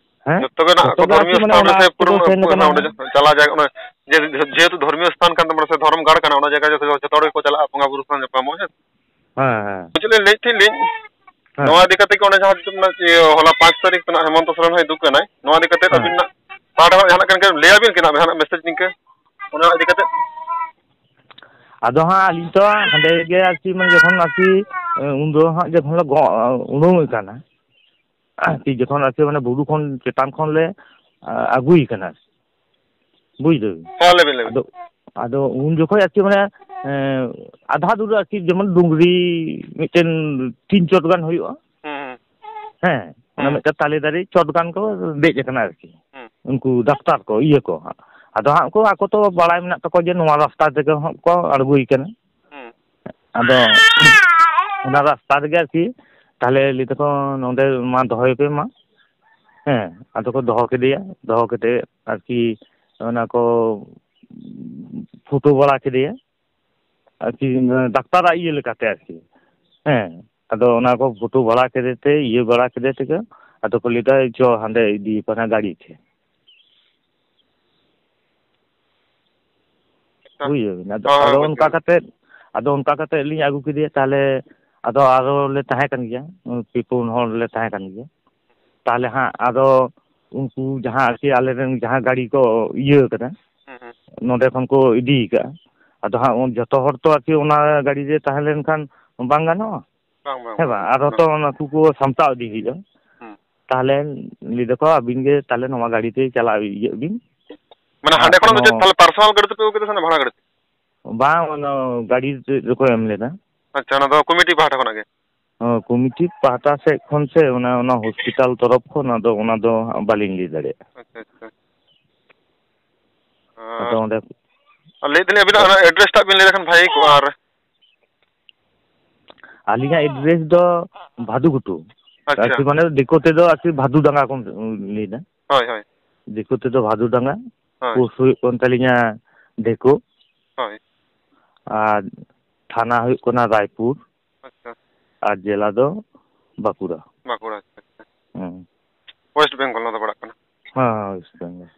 ᱦᱮᱸ? ᱡᱚᱛᱚ ᱜᱮ ᱱᱟᱜ ᱡᱚᱛᱚ ᱜᱮ ᱫᱷᱚᱨᱢᱤᱭᱚ ᱟᱨᱠᱤ ᱢᱟᱱᱮ ᱥᱛᱷᱟᱱ ᱨᱮ ᱚᱱᱟ ᱥᱮ ᱟᱛᱳ ᱫᱚ ᱯᱩᱨᱟᱹ ᱥᱮᱱ ᱯᱩᱨᱟᱹ ᱠᱟᱱᱟ᱾ ᱚᱸᱰᱮ ᱡᱟᱦᱟᱸ ᱪᱟᱞᱟᱣ ᱡᱟᱭᱜᱟ, ᱚᱱᱟ ᱡᱮ-, ᱡᱮᱦᱮᱛᱩ ᱫᱷᱚᱨᱢᱤᱭᱚ ᱥᱛᱷᱟᱱ ᱠᱟᱱ ᱛᱟᱵᱚᱱᱟ ᱥᱮ ᱫᱷᱚᱨᱚᱢ ᱜᱟᱲ ᱠᱟᱱᱟ, ᱚᱱᱟ ᱡᱟᱭᱜᱟ ᱡᱚᱛᱚ, ᱡᱚᱛᱚ ᱦᱚᱲ ᱜᱮᱠᱚ ᱪᱟᱞᱟᱜᱼᱟ ᱵᱚᱸᱜᱟ ᱵᱩᱨᱩ ᱥᱟᱶ ᱧᱟᱯᱟᱢᱚᱜ, ᱦᱮᱸ᱾ ᱦᱮᱸ, ᱦᱮᱸ᱾ ᱪᱮᱫ ᱞᱤᱧ ᱞᱟᱹᱭᱮᱫ ᱛᱟᱦᱮᱸᱫ ᱞᱤᱧ, ᱦᱮᱸ᱾ ᱱᱚᱣᱟ ᱤᱫᱤ ᱠᱟᱛᱮ ᱜᱮ ᱚᱱᱮ ᱡᱟᱦᱟᱸ ᱤᱭᱟᱹ ᱦᱚᱞᱟ ᱯᱟᱸᱪ ᱛᱟᱹᱨᱤᱠᱷ ᱨᱮᱱᱟᱜ ᱦᱮᱢᱚᱱᱛᱚ ᱥᱚᱨᱮᱱ ᱦᱚᱸᱭ ᱫᱩᱠ ᱮᱱᱟᱭ, ᱱᱚᱣᱟ ᱤᱫᱤ ᱠᱟᱛᱮ ᱦᱮᱸ᱾ ᱟᱹᱵᱤᱱᱟᱜ ᱯᱟᱦᱴᱟ ᱠᱷᱚᱱ ᱡᱟᱦᱟᱱᱟᱜ ᱠᱟᱱ ᱜᱮ ᱞᱟᱹᱭᱟᱵᱤᱱ ᱠᱟᱱᱟ, ᱡᱟᱦᱟᱱᱟᱜ ᱢᱮᱥᱮᱡᱽ ᱱᱤᱝᱠᱟᱹ ᱚᱱᱟ ᱤᱫᱤ ᱠᱟᱛᱮ? ᱟᱫᱚ ᱦᱟᱸᱜ ᱟᱹᱞᱤᱧ ᱛᱚ ᱦᱟᱸᱰᱮ ᱜᱮ ᱟᱨᱠᱤ, ᱢᱟᱱᱮ ᱡᱚᱠᱷᱚᱱ ᱟᱨᱠᱤ, ᱮ, ᱩᱱᱫᱚ ᱦᱟᱸᱜ ᱡᱚᱠᱷᱚᱱ ᱞᱮ ᱜᱚ-, ᱩᱰᱩᱝ ᱟᱠᱟᱱᱟ, ᱟᱨᱠᱤ ᱡᱚᱠᱷᱚᱱ ᱟᱨᱠᱤ ᱢᱟᱱᱮ ᱵᱩᱨᱩ ᱠᱷᱚᱱ ᱪᱮᱛᱟᱱ ᱠᱷᱚᱱ ᱞᱮ, ᱟ, ᱟᱹᱜᱩᱭᱮ ᱠᱟᱱᱟ, ᱵᱩᱡᱽ ᱫᱟᱹᱵᱤᱱ? ᱦᱮᱸ, ᱞᱟᱹᱭ ᱵᱤᱱ, ᱞᱟᱹᱭ ᱵᱤᱱ᱾ ᱟᱫᱚ, ᱟᱫᱚ ᱩᱱ ᱡᱚᱠᱷᱚᱡ ᱟᱨᱠᱤ ᱢᱟᱱᱮ, ᱮ, ᱟᱫᱷᱟ ᱫᱷᱩᱨᱟᱹ ᱟᱨᱠᱤ ᱡᱮᱢᱚᱱ ᱰᱩᱝᱨᱤ ᱢᱤᱫᱴᱮᱱ ᱛᱤᱱ ᱪᱚᱴ ᱜᱟᱱ ᱦᱩᱭᱩᱜᱼᱟ᱾ ᱦᱩᱸ, ᱦᱩᱸ᱾ ᱦᱮᱸ, ᱚᱱᱟ ᱦᱩᱸ᱾ ᱢᱤᱫᱴᱮᱱ ᱛᱟᱞᱮ ᱫᱟᱨᱮ ᱪᱚᱴ ᱜᱟᱱ ᱠᱚ ᱫᱮᱡ ᱟᱠᱟᱱᱟ ᱟᱨᱠᱤ᱾ ᱦᱩᱸ᱾ ᱩᱱᱠᱩ ᱰᱟᱠᱛᱟᱨ ᱠᱚ, ᱤᱭᱟᱹ ᱠᱚ ᱦᱟᱸᱜ᱾ ᱟᱫᱚ ᱦᱟᱸᱜ ᱩᱱᱠᱩ ᱟᱠᱚ ᱛᱚ ᱵᱟᱲᱟᱭ ᱢᱮᱱᱟᱜ ᱛᱟᱠᱚᱣᱟ ᱡᱮ ᱱᱚᱣᱟ ᱨᱟᱥᱛᱟ ᱛᱮᱜᱮ ᱦᱟᱸᱜ ᱠᱚ ᱟᱬᱜᱚᱭᱮ ᱠᱟᱱᱟ᱾ ᱦᱩᱸ᱾ ᱟᱫᱚ ᱚᱱᱟ ᱨᱟᱥᱛᱟ ᱨᱮᱜᱮ ᱟᱨᱠᱤ, ᱛᱟᱦᱞᱮ ᱞᱟᱹᱭ ᱫᱟᱠᱚ, "ᱱᱚᱸᱰᱮ ᱢᱟ ᱫᱚᱦᱚᱭ ᱯᱮ ᱢᱟ᱾" ᱦᱮᱸ, ᱟᱫᱚ ᱠᱚ ᱫᱚᱦᱚ ᱠᱮᱫᱮᱭᱟ, ᱫᱚᱦᱚ ᱠᱟᱛᱮ ᱟᱨᱠᱤ ᱚᱱᱟ ᱠᱚ ᱯᱷᱩᱴᱟᱹ ᱵᱟᱲᱟ ᱠᱮᱫᱮᱭᱟ᱾ ᱟᱨᱠᱤ, ᱰᱟᱠᱛᱟᱨᱟᱜ ᱤᱭᱟᱹ ᱞᱮᱠᱟᱛᱮ ᱟᱨᱠᱤ᱾ ᱦᱮᱸ, ᱟᱫᱚ ᱚᱱᱟ ᱠᱚ ᱯᱷᱳᱴᱳ ᱵᱟᱲᱟ ᱠᱮᱫᱮ ᱛᱮ, ᱤᱭᱟᱹ ᱵᱟᱲᱟ ᱠᱮᱫᱮ ᱛᱮᱜᱮ, ᱟᱫᱚ ᱠᱚ ᱞᱟᱹᱭᱫᱟ, "ᱪᱚ, ᱦᱟᱸᱰᱮ ᱤᱫᱤ ᱠᱟᱱᱟ ᱜᱟᱹᱰᱤ ᱛᱮ᱾" ᱟᱪᱪᱷᱟ᱾ ᱵᱩᱡᱷᱟᱹᱣ ᱵᱤᱱ? ᱟᱫᱚ, ᱦᱮᱸ, ᱦᱮᱸ, ᱟᱫᱚ ᱵᱩᱡᱽ ᱚᱱᱠᱟ ᱠᱮᱫᱟᱞᱤᱧ᱾ ᱠᱟᱛᱮ, ᱟᱫᱚ ᱚᱱᱠᱟ ᱠᱟᱛᱮ ᱞᱤᱧ ᱟᱹᱜᱩ ᱠᱮᱫᱮᱭᱟ᱾ ᱛᱟᱦᱚᱞᱮ ᱟᱫᱚ ᱟᱨᱚ ᱞᱮ ᱛᱟᱦᱮᱸ ᱠᱟᱱ ᱜᱮᱭᱟ, ᱯᱮ ᱯᱩᱱ ᱦᱚᱲ ᱞᱮ ᱛᱟᱦᱮᱸ ᱠᱟᱱ ᱜᱮᱭᱟ᱾ ᱛᱟᱦᱚᱞᱮ ᱦᱟᱸᱜ ᱟᱫᱚ ᱩᱱᱠᱩ ᱡᱟᱦᱟᱸ ᱟᱨᱠᱤ ᱟᱞᱮᱨᱮᱱ ᱡᱟᱦᱟᱸ ᱜᱟᱹᱰᱤ ᱠᱚ ᱤᱭᱟᱹ ᱠᱟᱫᱟ, ᱦᱩᱸ, ᱦᱩᱸ᱾ ᱱᱚᱸᱰᱮ ᱠᱷᱚᱱ ᱠᱚ ᱤᱫᱤ ᱠᱟᱜᱼᱟ᱾ ᱟᱫᱚ ᱦᱟᱸᱜ ᱩᱱ ᱡᱚᱛᱚ ᱦᱚᱲ ᱛᱚ ᱟᱨᱠᱤ ᱚᱱᱟ ᱜᱟᱹᱰᱤ ᱨᱮ ᱛᱟᱦᱮᱸ ᱞᱮᱱᱠᱷᱟᱱ ᱵᱟᱝ ᱜᱟᱱᱚᱜᱼᱟ᱾ ᱵᱟᱝ, ᱵᱟᱝ, ᱦᱮᱸ ᱵᱟᱝ, ᱵᱟᱝ᱾ ᱟᱨ ᱦᱚᱸ ᱛᱚ ᱵᱟᱝ᱾ ᱚᱱᱟ ᱠᱚ ᱥᱟᱢᱴᱟᱣ ᱤᱫᱤ ᱦᱩᱭᱩᱜᱼᱟ᱾ ᱦᱩᱸ᱾ ᱛᱟᱦᱚᱞᱮ ᱞᱟᱹᱭ ᱫᱟᱠᱚ, "ᱟᱹᱵᱤᱱ ᱜᱮ ᱛᱟᱦᱚᱞᱮ ᱱᱚᱣᱟ ᱜᱟᱹᱰᱤ ᱛᱮ ᱪᱟᱞᱟᱣ ᱤᱭᱟᱹᱜ ᱵᱤᱱ᱾" ᱢᱟᱱᱮ ᱟᱨ ᱦᱟᱸᱰᱮ ᱠᱷᱚᱱᱟᱜ ᱫᱚ ᱠᱳᱱᱳ ᱪᱮᱫ ᱛᱟᱦᱚᱞᱮ ᱯᱟᱨᱥᱚᱱᱟᱞ ᱜᱟᱹᱰᱤ ᱛᱮᱯᱮ ᱟᱹᱜᱩ ᱠᱮᱫᱟ ᱥᱮ ᱚᱱᱟ ᱵᱷᱟᱲᱟ ᱜᱟᱹᱰᱤ ᱛᱮ? ᱵᱟᱝ, ᱚᱱᱟ ᱜᱟᱹᱰᱤ ᱨᱮᱠᱚ ᱮᱢ ᱞᱮᱫᱟ᱾ ᱟᱪᱪᱷᱟ, ᱚᱱᱟ ᱫᱚ ᱠᱚᱢᱤᱴᱤ ᱯᱟᱦᱴᱟ ᱠᱷᱚᱱᱟᱜ ᱜᱮ? ᱚ, ᱠᱚᱢᱤᱴᱤ ᱯᱟᱦᱴᱟ ᱥᱮᱫ ᱠᱷᱚᱱ ᱥᱮ ᱚᱱᱟ, ᱚᱱᱟ ᱦᱚᱥᱯᱤᱴᱟᱞ ᱛᱚᱨᱚᱯ ᱠᱷᱚᱱ, ᱟᱫᱚ ᱚᱱᱟ ᱫᱚ ᱦᱟᱸᱜ ᱵᱟᱹᱞᱤᱧ ᱞᱟᱹᱭ ᱫᱟᱲᱮᱭᱟᱜᱼᱟ᱾ ᱟᱪᱪᱷᱟ, ᱟᱪᱪᱷᱟ᱾ ᱟᱫᱚ ᱟᱨ, ᱚᱸᱰᱮ ᱟᱨ ᱞᱟᱹᱭ ᱫᱟᱞᱤᱧ ᱟᱹᱵᱤᱱᱟᱜ ᱚᱱᱟ ᱮᱰᱨᱮᱥ ᱴᱟᱜ ᱵᱤᱱ ᱞᱟᱹᱭ ᱞᱮᱠᱷᱟᱱ ᱵᱷᱟᱹᱜᱤ ᱠᱚᱜᱼᱟ᱾ ᱟᱨ ᱟᱹᱞᱤᱧᱟᱜ ᱮᱰᱨᱮᱥ ᱫᱚ ᱵᱷᱟᱫᱩᱜᱷᱩᱴᱩ᱾ ᱟᱪᱪᱷᱟ᱾ ᱟᱨᱠᱤ ᱢᱟᱱᱮ ᱫᱤᱠᱩ ᱛᱮᱫᱚ ᱟᱨᱠᱤ ᱵᱷᱟᱫᱩᱰᱟᱸᱜᱟ ᱠᱚ ᱞᱟᱹᱭᱫᱟ᱾ ᱦᱳᱭ, ᱦᱳᱭ᱾ ᱫᱤᱠᱩ ᱛᱮᱫᱚ ᱵᱷᱟᱫᱩᱰᱟᱸᱜᱟ᱾ ᱦᱳᱭ᱾ ᱯᱳᱥᱴ ᱦᱩᱭᱩᱜ ᱠᱟᱱ ᱛᱟᱹᱞᱤᱧᱟ ᱰᱷᱮᱠᱳ᱾ ᱦᱳᱭ᱾ ᱟᱨ ᱛᱷᱟᱱᱟ ᱦᱩᱭᱩᱜ ᱠᱟᱱᱟ ᱨᱟᱭᱯᱩᱨ᱾ ᱟᱪᱪᱷᱟ᱾ ᱟᱨ ᱡᱮᱞᱟ ᱫᱚ ᱵᱟᱸᱠᱩᱲᱟ᱾ ᱵᱟᱸᱠᱩᱲᱟ, ᱟᱪᱪᱷᱟ, ᱟᱪᱪᱷᱟ᱾ ᱦᱩᱸ᱾ ᱳᱭᱮᱥᱴ ᱵᱮᱝᱜᱚᱞ ᱱᱚᱣᱟ ᱫᱚ ᱯᱟᱲᱟᱜ ᱠᱟᱱᱟ᱾ ᱦᱮᱸ, ᱦᱮᱸ, ᱳᱭᱮᱥᱴ ᱵᱮᱝᱜᱚᱞ᱾